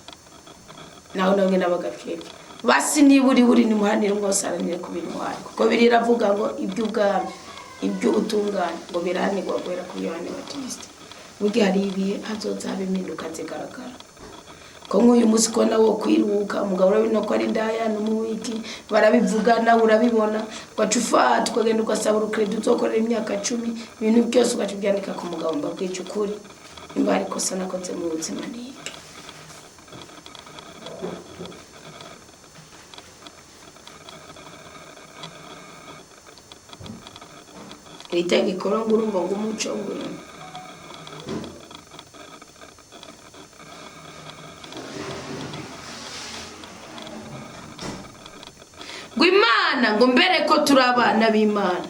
naho namwe n'abagapfebye basi niba uri buri nimuhanire umwe wese aharanire kuba intwari, kuko biriya ngo iby'ubwami, iby'ubutungane ngo birahanirwa guhera kuri Yohani Batista. Burya hari ibihe hazoza haba impinduka zigaragara, ko nk'uyu munsi ko nawe wo kwiruka umugabo urabona ko ari indaya n'umuwiki barabivuga, nawe urabibona, ugaca ufata ukagenda ugasaba urukredi uzokorera imyaka 10, ibintu byose ugaca ubyandika ku mugabo. Mbabwije ukuri, nimba hari ikosa nakoze mu buzima ni iryo. Iri tegeko rero ngo urumva ngo umuco ngo ngo Imana ngo mbere ko turi abana b'Imana,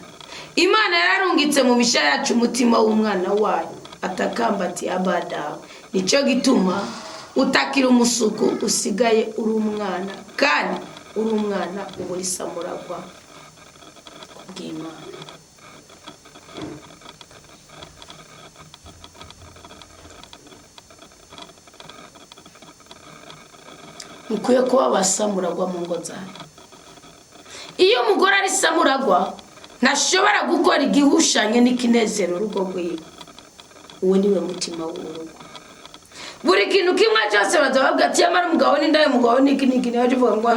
Imana yararungitse mu misha yacu umutima w'umwana wayo atakamba ati: "Aba Dawe." Nicyo gituma utakira umusuku, usigaye uri umwana, kandi uri umwana uba uri samuragwa kubw'Imana. Mukwiye kuba abasamuragwa mu ngo zanyu. Iyo umugore ari samuragwa ntashobora gukora igihushanye n'ikinezero urugo rwiwe. Uwo niwe mutima w'urugo. Buri kintu kimwe cyose baza bavuga ati: "Yamara umugabo n'indaya, umugabo n'iki n'iki." Niwe uvuga ngo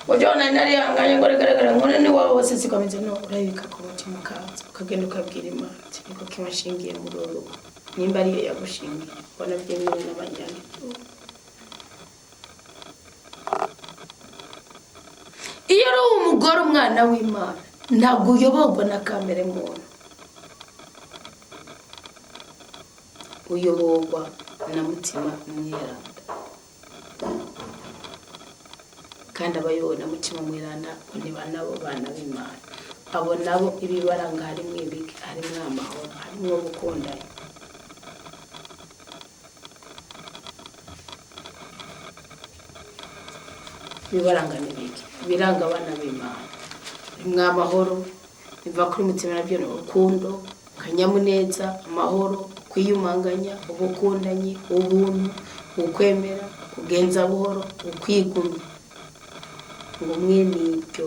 ngo nari narihanganye, ngo reka reka, ngo ni wowe wose sikomeze. No urabika ku mutima, ukaza ukagenda ukabwira Imana ati: "Niko kimwe nshingiye muri uru rugo," nimba ariyo yagushingiye, ubona byemewe n'abanyangihugu. Iyo uri umugore umwana w'Imana, ntabwo uyoborwa na kamere muntu, uyoborwa na Mutima Mweranda. Kandi abayobowe na Mutima Mweranda ni ba nabo bana b'Imana. Abo nabo ibibaranga harimo ibiki? Harimo amahoro, harimo gukundana. Ibibaranga ni ibiki? Ibiranga abana b'Imana harimwo amahoro, biva kuri Mutima, nabyo ni urukundo, akanyamuneza, amahoro, kwiyumanganya, ubukundanyi, ubuntu, ukwemera, kugenza buhoro, ukwigumya. Ngo mwene ibyo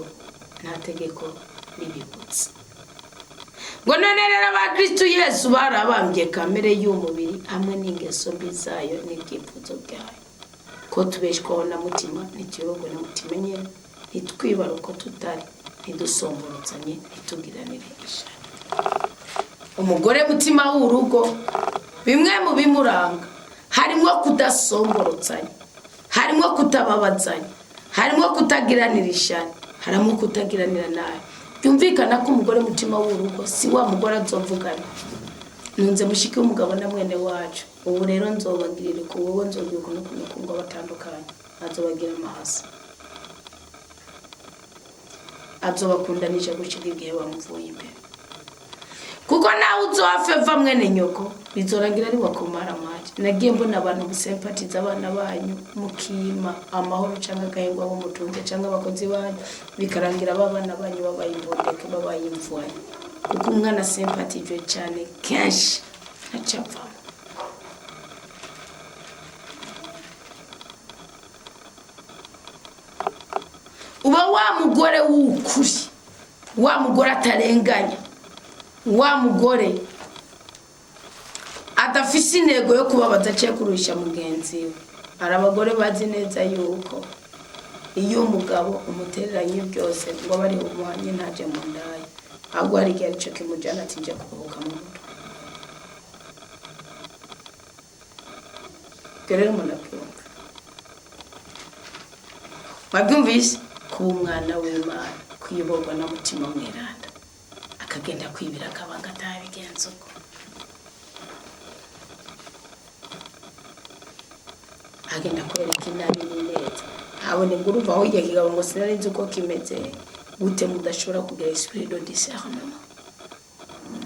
nta tegeko ribibutsa. Ngo none rero abakristu Yesu barabambye kamere y'umubiri hamwe n'ingeso mbi zayo n'ibyifuzo byayo. Ko tubeshwaho na Mutima, ntituyoborwe na mutima nyine. Ntitwibare uko tutari, ntidusomborozanye, ntitugiranire ishari. Umugore mutima w'urugo, bimwe mu bimuranga harimo kudasomborotsanya, harimo kutababazanya, harimo kutagiranira ishari, harimo kutagiranira nabi. Byumvikana ko umugore mutima w'urugo si wa mugore azovugana: "Nunze mushiki w'umugabo na mwene wacu, ubu rero nzobagirira ku wowe, nzogira ukuntu ukuntu ngo batandukanye." Azobagira amahasa, azobakundanisha gushika igihe bamuvuye imbere, kuko nawe uzohafeva mwene nyoko bizorangira ari wakumara amaji. Nagiye mbona abantu musempatiza abana banyu, mukima amahoro cyangwa agahengwa abo mutunze cyangwa abakozi banyu, bikarangira ba bana banyu babaye imbondeke, babaye imvwayi, kuko umwana sempatijwe cyane kenshi ntacapfamo. Uba wa mugore w'ukuri, wa mugore atarenganya, wa mugore adafise intego yo kubabaza cyangwa kurusha mugenzi we. Hari abagore bazi neza yuko Iyo umugabo umutereranye byose ngo abe ari umuhanye ntaje mu ndaya, ahubwo hari igihe aricyo kimujyana ati njya kuruhuka mu mutwe. Ibyo rero umuntu abyumva, mwabyumvise, kuba umwana w'Imana, kuyoborwa na Mutima Mweranda, akagenda kwibira akabanga atabigenza uko, agenda kwereka inabi n'ineza, ntabone ngo urumva aho igihe kigabo ngo sinari nzi uko kimeze gute. Mudashobora kugira esprit de discernement,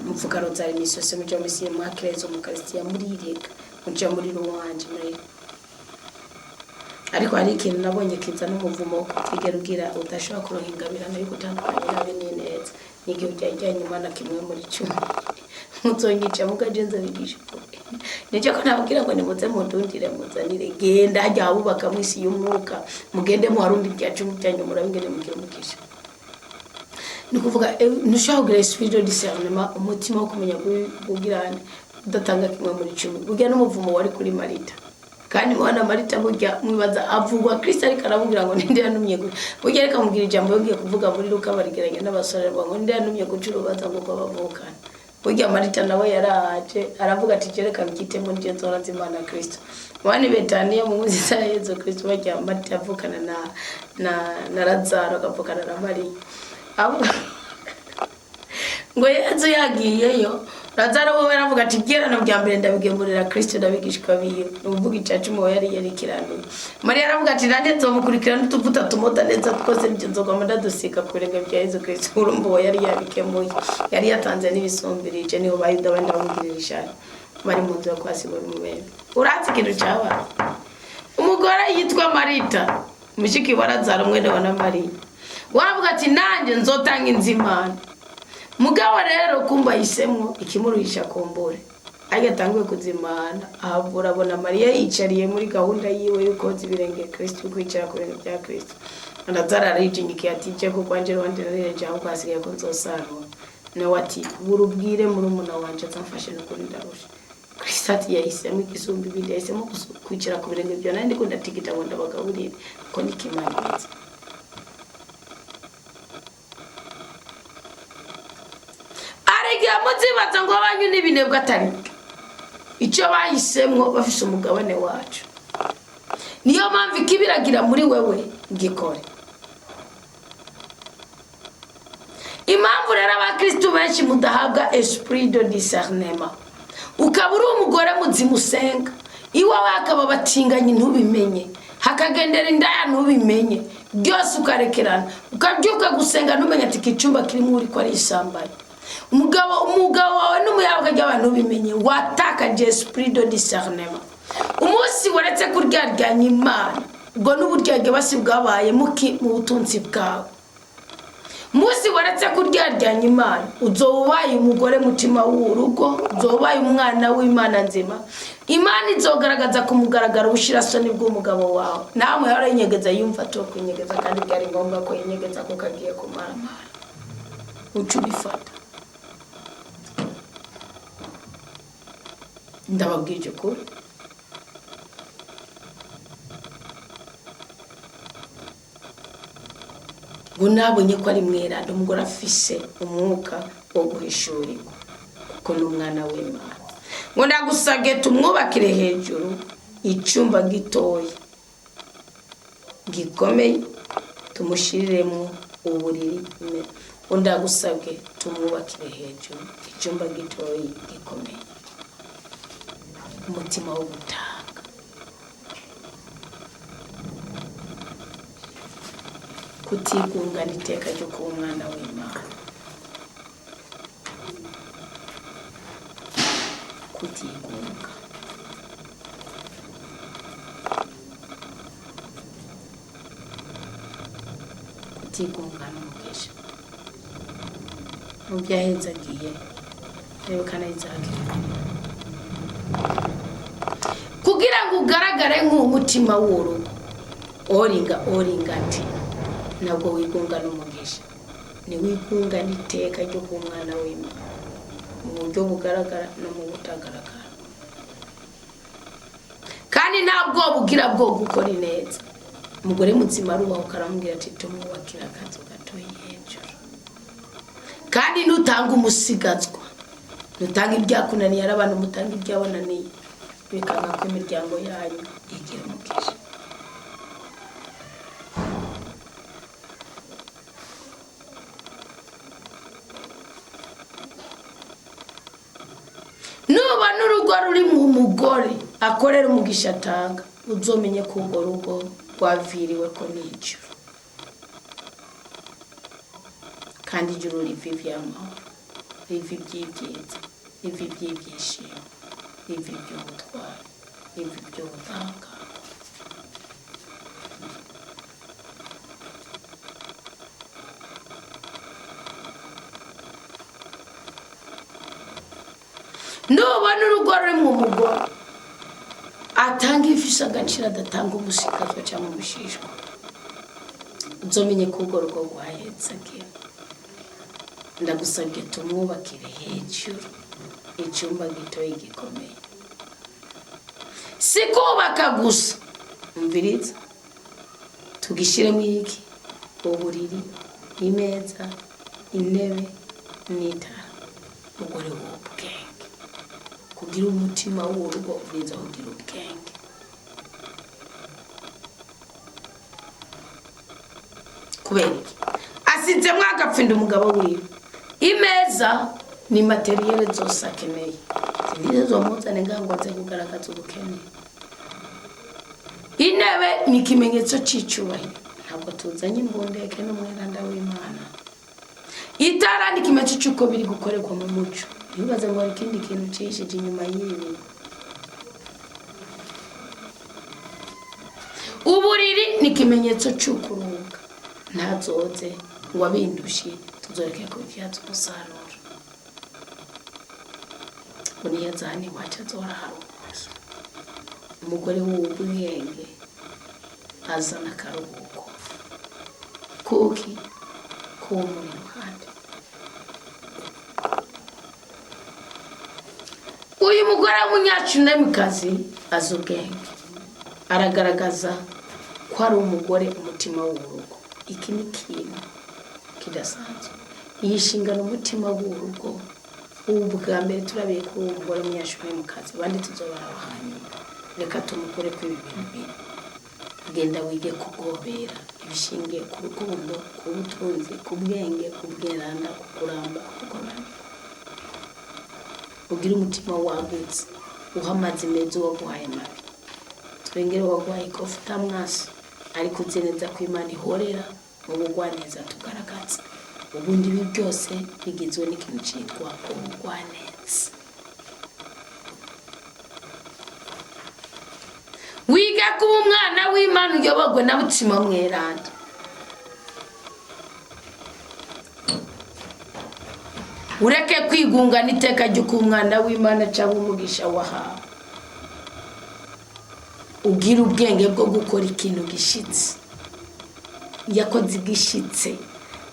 mupfuka rozari imisi yose, muja muri siye mwakirezo mukarisitiya, murireka muja muri ruwanje muri. Ariko hari ikintu nabonye kiza n'umuvumo wo kutigera ugira, udashobora kuronka ingabirano yo gutandukanya inabi n'ineza, n'igihe ujyajyanye Imana kimwe muri cumi. Muzonyica mugaje, nzabigisha ukuri. Nicyo ko nababwira ngo nimuze mundundire, muzanire, genda hajya abubaka mu isi y'umwuka, mugende muharundi ibya cumi byanyu, murabe ingene mugira umugisha. Ni ukuvuga ntushobora kugira esprit de discernement, umutima wo kumenya kugirana, udatanga kimwe muri cumi. Burya n'umuvumo wari kuri Marita, kandi mwana Marita burya mwibaza avugwa Kristo ariko aramubwira ngo ninde yantumye burya reka mubwira ijambo yongeye kuvuga muri Luka, barigeranya n'abasore, bavuga ngo ninde yantumye guca urubanza ngo uko bavukana. Burya Marita nawe yaraje aravuga ati reka mbyitemo nje nzora nzimana Kristo. Mwana Betaniya mu nziza ya Yezu Kristo, barya Marita avukana na Lazaro, akavukana na Mariya. Ngo Yezu yagiyeyo, Lazaro we aravuga ati ibyerano bya mbere ndabigemurira Kristo n'abigishwa biwe. Ni ukuvuga icya cumi we yari yarikiranuye. Mariya aravuga ati nanjye nzomukurikira n'utuvuta tumota neza twose, nibyo nzogama ndadusiga ku birenge bya Yezu Kristo. Urumva uwo yari yabikemuye, yari yatanze n'ibisumbirije. Niho Bayuda bandi bamugirira ishari bari mu nzu yo kwa Simoni Mubembe. Urazi ikintu cyabaye? Umugore yitwa Marita, mushiki wa Lazaro, mwene wa na Mariya, waravuga ati nanjye nzotanga inzimana. Mugabo rero kumva yisemwo ikimuruhisha kumbure, ariko atanguye kuzimana, ahavura abona Mariya yicariye muri gahunda yiwe yo koza ibirenge Kristo, kwicara ku birenge bya Kristo. Lazaro arijingikiye ati je kuko wanje ruhande rarireje, ahubwo hasigaye ko nzosarura. Nawe ati burubwire murumuna wanje azamfashe, n'ukuri ndarusha. Kristo ati yahisemo igisumba ibindi, yahisemo kwicara ku birenge byawe, nari ndiko ndatigita ngo ndabagaburire. Ko niko Imana imeze. Igihe muzibaza ngo abanyu n'ibinebwe, atari byo. Icyo bahisemwo bafise umugabane wacu. Niyo mpamvu ikibiragira muri wewe ngikore. Impamvu rero abakristu benshi mudahabwa esprit de discernement, ukaba uri umugore muzima usenga, iwawe hakaba abatinganyi ntubimenye, hakagendera indaya ntubimenye, byose ukarekerana, ukabyuka gusenga ntumenye ati iki cyumba kirimo uri ko ari isambanye, umugabo wawe n'umuyaga ry'abantu ntubimenye, watakaje esprit de discernement. Umunsi waretse kuryaryanya Imana, ubwo n'uburyarya basi bwabaye muki mu butunzi bwawe. Umunsi waretse kuryaryanya Imana, uzoba ubaye umugore mutima w'urugo, uzoba ubaye umwana w'Imana nzima. Imana izogaragaza ku mugaragaro ubushirasoni bw'umugabo wawe. Namwe yarayinyegeza, yumva atokwinyegeza, kandi byari ngombwa ko yinyegeza kuko agiye kumaramara. Uca ubifata. Ndababwije ukuri, ngo nabonye ko ari mweranda, umugore afise umwuka wo guhishurirwa, kuko ni umwana w'Imana. Ngo ndagusabye tumwubakire hejuru icyumba gitoya gikomeye, tumushiriremo uburiri. Ngo ndagusabye tumwubakire hejuru icyumba gitoya gikomeye. Umutima wo gutanga, kutigungana iteka ryo kuba umwana w'Imana, kutigunga. Kutigunga n'umugisha mu byo agiye reba Isaac, kugira ngo ugaragare nk'umutima w'urugo oringa oringa ati ntabwo wigunga n'umugisha, ntiwigunga n'iteka ryo kuba umwana w'Imana mu buryo bugaragara no mu butagaragara. Kandi nta bwoba ugira bwo gukora ineza. Umugore muzima arubahuka aramubwira ati tumwubakira akazu gatoyi hejuru. Kandi nutanga umusigazwa, nutanga ibyakunaniye, ari abantu mutanga ibyabananiye, bikanga ko imiryango yanyu igira umugisha. Nubona urugo ruri mu mugore akorera umugisha atanga, uzomenye ko urwo rugo rwaviriwe ko n'ijuru, kandi ijuru riva iby'amahoro, riva iby'ibyiza, riva iby'ibyishimo, riva iby'ubutwari, riva iby'ubudahangarwa. Nubona urugo ruri mu mugore atanga ifishe agaciro, adatanga umushikazwa cyangwa umushishwa, uzomenye ko urwo rugo rwahetse. Ndagusabye tumwubakire hejuru icyumba gitoya gikomeye. Si kubaka gusa, umviriza, tugishyiremo iki? Uburiri, imeza, intebe n'itara. Umugore w'ubwenge, kugira umutima w'urugo urinza kugira ubwenge. Kubera iki? Asizemo agapfinda umugabo wiwe. Imeza ni matériel zose akeneye, nizo zomuzane ngaho ngo aze kugaragaza ubukene. Intebe ni ikimenyetso cy'icyubahiro, ntabwo tuzanye imbundeke n'umweranda w'Imana. Itara ni ikimenyetso cy'uko biri gukorerwa mu muco, ntibaze ngo hari ikindi kintu cyihishije inyuma y'ibi. Uburiri ni ikimenyetso cy'ukuruhuka, ntazoze ngo abindushe, tuzoreke kubibyaza umusaruro. Ngo niyo hano iwacu azohora haruhuye. Umugore w'ubwenge azana akaruhuko kuki kuwo muri iruhande. Uyu mugore w'umunyacunamikazi azi ubwenge, aragaragaza ko ari umugore umutima w'urugo. Iki ni ikintu kidasanzwe, iyi nshingano umutima w'urugo. Ubu bwa mbere turabiye kuri uwo mugore w'umunyacunamikazi, abandi tuzobara hanyuma. Reka tumukore kuri ibi bintu bine. Genda wige kugobera ibishingiye ku rukundo, ku butunzi, ku bwenge, ku bweranda, ku kuramba, ku kuramya. Ugire umutima wagutse, uha amazi meza uwaguhaye mabi, twengere uwaguhaye ikofi utamwasi, ariko uzi neza ko Imana ihorera mu bugwaneza tugaragaza. Ubundi ibi byose bigizwe n'ikintu cyitwa ubugwaneza. Wiga kuba umwana w'Imana, uyoborwe na Mutima Mweranda. Ureke kwigunga n'iteka ry'uko umwana w'Imana cyangwa umugisha wahawe. Ugira ubwenge bwo gukora ikintu gishitse. Yakoze igishitse,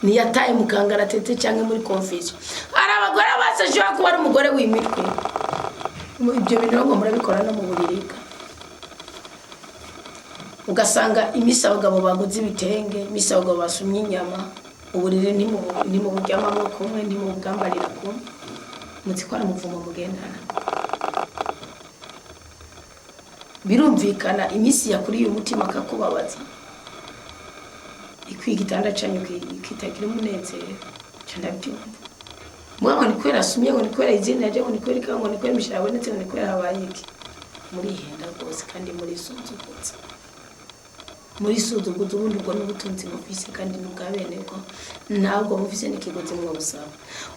ntiyataye mu kangaratete cyangwa muri confusion. Hari abagore bose ashobora kuba ari umugore w'imitwe. Ibyo bintu ngo murabikora no mu buriri, ugasanga iminsi abagabo baguze ibitenge, iminsi abagabo basumye inyama, uburiri ntimuburyamamo kumwe, ntimubwambarira kumwe. Muzi ko ari umuvumo mugendana. Birumvikana, iminsi yakuriye umutima akakubabaza, ikwiga igitanda cyanyu kitagira umunezero. Nca ndabyumva mvuga ngo ni kubera asumye, ngo ni kubera izina rye, ngo ni kubera ikawa, ngo ni kubera imishahara yabonetse, ngo ni kubera habaye iki. Murihenda rwose kandi murisunzugutsa, murisuzuguza. Ubundi ubwo n'ubutunzi mufise kandi n'ubwa bene bwo, ntabwo mufise n'ikiguzi mwabusaba.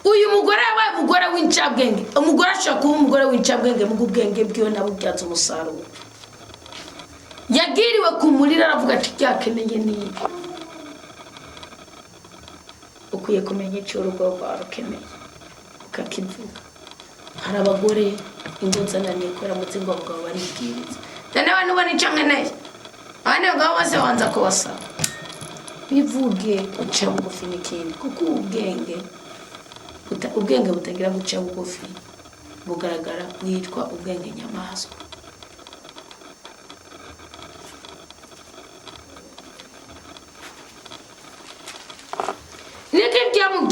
Uyu mugore yabaye umugore w'incabwenge. Umugore ashobora kuba umugore w'incabwenge mu ubwenge bwiwe nabubyaza umusaruro. Yagiriwe ku muriro, aravuga ati ryakeneye nibi. Ukwiye kumenya icyo urugo rwawe rukeneye ukakivuga. Hari abagore ingo zananiye kubera mutsi ngo abagabo baribwiriza. Noneho nubona icyo nkeneye, abandi bagabo bose banza kubasaba. Bivuge, uca bugufi n'ikindi, kuko ubwenge ubwenge butagira guca bugufi bugaragara bwitwa ubwenge nyamaswa.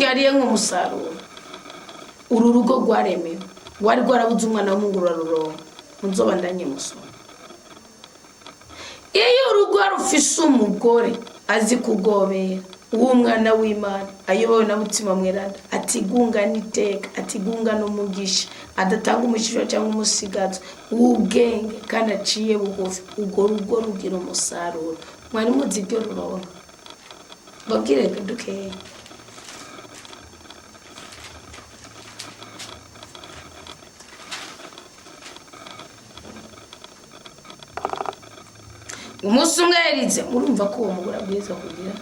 Ibyubyariye nk'umusaruro, uru rugo rwaremewe, rwari rwarabuze umwana w'umuhungu, ruraruronka. Muzobandanye musoma. Iyo urugo rufise umugore azi kugobera, uw'umwana w'Imana, ayobowe na Mutima Mweranda, atigunga n'iteka, atigunga n'umugisha, adatanga umushishwa cyangwa umusigazo, w'ubwenge kandi aciye bugufi, urwo rugo rugira umusaruro. Mwari muzi ibyo ruronka? Babwire dukeya. Umunsi umwe yarize, murumva ko uwo mugore abwirizwa kugira.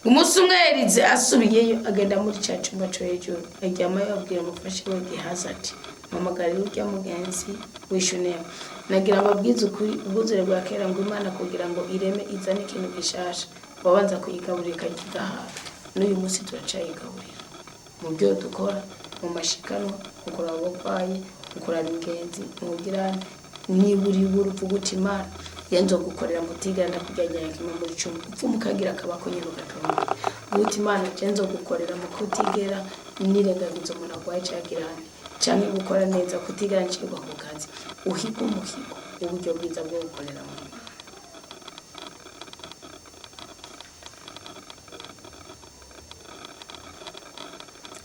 Umunsi umwe yarize asubiyeyo, agenda muri cya cyumba cyo hejuru, aryamayo, abwira umufasha we Gehazi ati: "Mpamagarira urya mugenzi w'Ishunemu." Nagira ababwize ukuri, ubwuzure bwa kera, ngo Imana kugira ngo ireme izane ikintu gishasha, wabanza kuyigaburira ikagigahaga. N'uyu munsi turacayigaburira mu byo dukora, mu mashikanwa, mu kuraba abarwayi, mu kuraba ingenzi, mu bugirane. Niba uri buri uvuga uti: "Imana yenzo gukorera mutigana kujyanya kimwe muri 10," upfa mukagira akabako nyine ugatonda uti: "Imana yenzo gukorera mu kutigera nirengagiza umuntu arwaye cyagirane, cyangwa gukora neza, kutigera ncirwa ku kazi." Uhiga umuhigo, uburyo bwiza bwo gukorera mu Mana.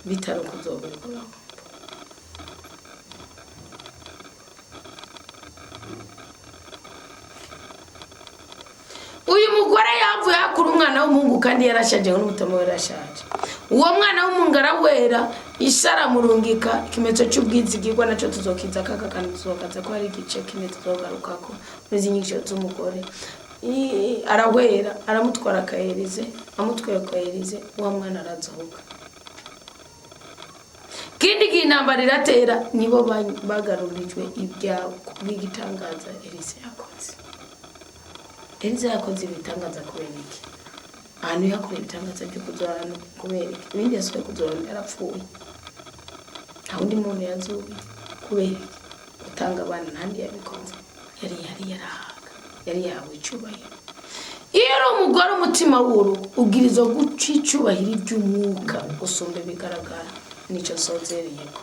Bitari kuzobera urahomba. Uyu mugore yavuye hakura umwana w'umuhungu, kandi yarashaje, n'umutima we yarashaje. Uwo mwana w'umuhungu arawera, isi aramurungika ikimenyetso cy'ubwizigirwa. Nacyo tuzokiza kaka, kandi tuzokaza ko hari igice kimwe tuzogarukako muri izi nyigisho z'umugore. Arawera, aramutwara akayerize, amutwaye akayerize, wa mwana arazuka. Kindi gihe intambara iratera, nibo bagarurijwe ibyabo kubw'igitangaza Elisa yakoze. Elisa yakoze ibitangaza kubera iki? Ahantu yakoreye ibitangaza byo kuzorana kubera iki? Ibindi yasubiye kuzorana yarapfuye, nta wundi muntu yazuye. Kubera iki? Gutanga abana ntandi yabikoze, yari yarahaga, yari yahawe icyubahiro. Iyo uri umugore, umutima w'urugo ubwirizwa guca icyubahiro iby'umwuka gusumba ibigaragara. Nicyo nsozereyeko.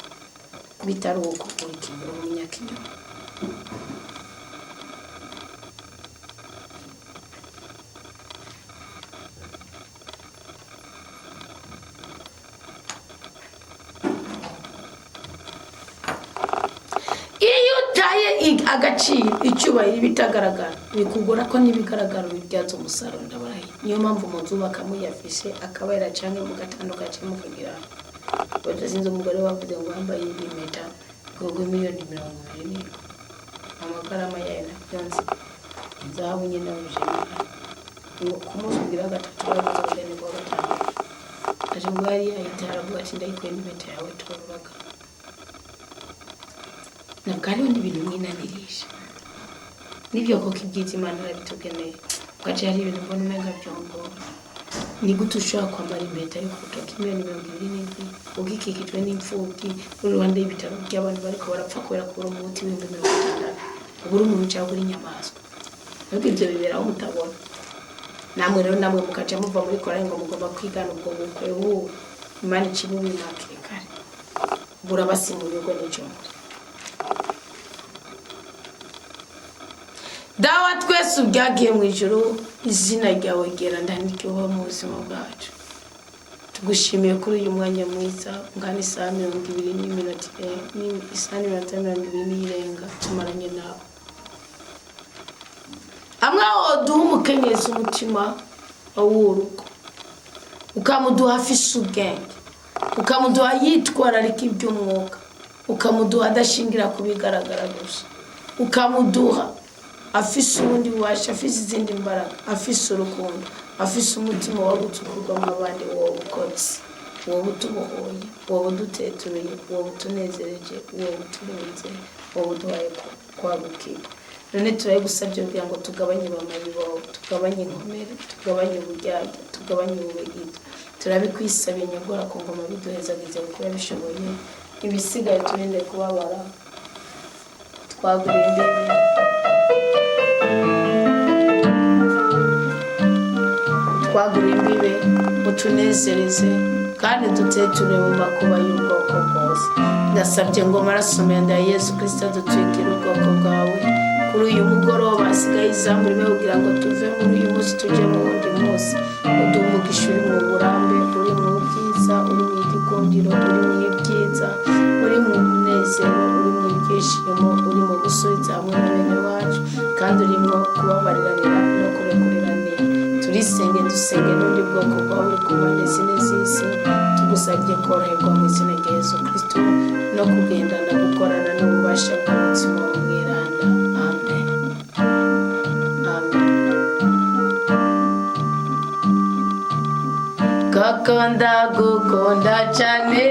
Bitari uko, uri kinyoma, umunyakinyoma. Iyo utaye agaciro icyubahiro ibitagaragara, bikugora ko n'ibigaragara bibyaza umusaruro. Ndabarahiye, niyo mpamvu mu nzu bakamuyafishe akabera, cyangwa mugatandukana, cyangwa mukagira. Wenda sinzi umugore wavuze ngo wambaye impeta ngo miliyoni 27, amagarama yayo nabyo, inzahabu nyine wuje. Ngo ku munsi ugira gatatu bavuze ubugeni bwa gatanu, aje ngo yari yahita aravuga ati: "Ndayikuye n'impeta yawe, toruraga." Ntabwo hariho n'ibintu mwinanirisha nibyo koko. Ibyiza Imana irabitugeneye. Ugaca hari ibintu mbona umenga byongora. Ni gute ushobora kwambara impeta yo ku rutoki miliyoni 27, ugikikijwe n'imfubyi, uri iruhande y'ibitaro by'abantu bariko barapfa kubera kubura umuti w'60,000? Ubura umuntu cyangwa uri inyamaswa? Ariko ibyo biberaho mutabona. Namwe rero, namwe mukaca muva muri korali ngo mugomba kwigana ubwo bukwe. Ubu Imana icibubimakire kare, burabasimuye ubwo n'icyo muri. Dawa twese ubyagiye mu ijuru, izina ryawe ryera ndaniryoha mu buzima bwacu. Tugushimiye kuri uyu mwanya mwiza ungana isaha 20 n'iminota isaha n'iminota 20 n'irenga tumaranye nawe. Amwe duha umukenyezi umutima w'urugo, ukamuduha afise ubwenge, ukamuduha yitwararika iby'umwuka, ukamuduha adashingira ku bigaragara gusa, ukamuduha afise ubundi bubasha, afise izindi mbaraga, afise urukundo, afise umutima wagutse ukurwamo abandi. Wowe ukoze, wowe utubohoye, wowe uduteturuye, wowe utunezereje, wowe uturinze, wowe uduhaye kwagukirwa. None turabigusabye kugira ngo tugabanye bamayibobo, tugabanye inkomere, tugabanye uburyarya, tugabanye ububegito. Turabikwisabiye nyagora ku ngoma, biduhezagize kuko urabishoboye. Ibisigaye turinde kubabara, twagura imbibi. Twagure imbibe, utunezereze kandi duteture mu makuba y'ubwoko bwose. Ndasabye ngo amaraso meza ya Yesu Kirisito adutwikire ubwoko bwawe kuri uyu mugoroba. Hasigaye izamu rimwe kugira ngo tuve muri uyu munsi tujye mu wundi munsi. Uduhe umugisha uri mu burambe, uri mu byiza, uri mu igikundiro, uri mu ibyiza, uri mu munezero, uri mu byishimo, uri mu gusubiza hamwe na bene wacu, kandi urimo kubabariranira no kurekuriranira. Turisenge, dusenge n'undi bwoko bwawe uri ku mpande zine z'isi. Tugusabye koroherwa mu izina rya Yesu Kirisito no kugendana, gukorana n'ububasha bwa Mutima Mweranda. Amen, amen. Koko ndagukunda cyane.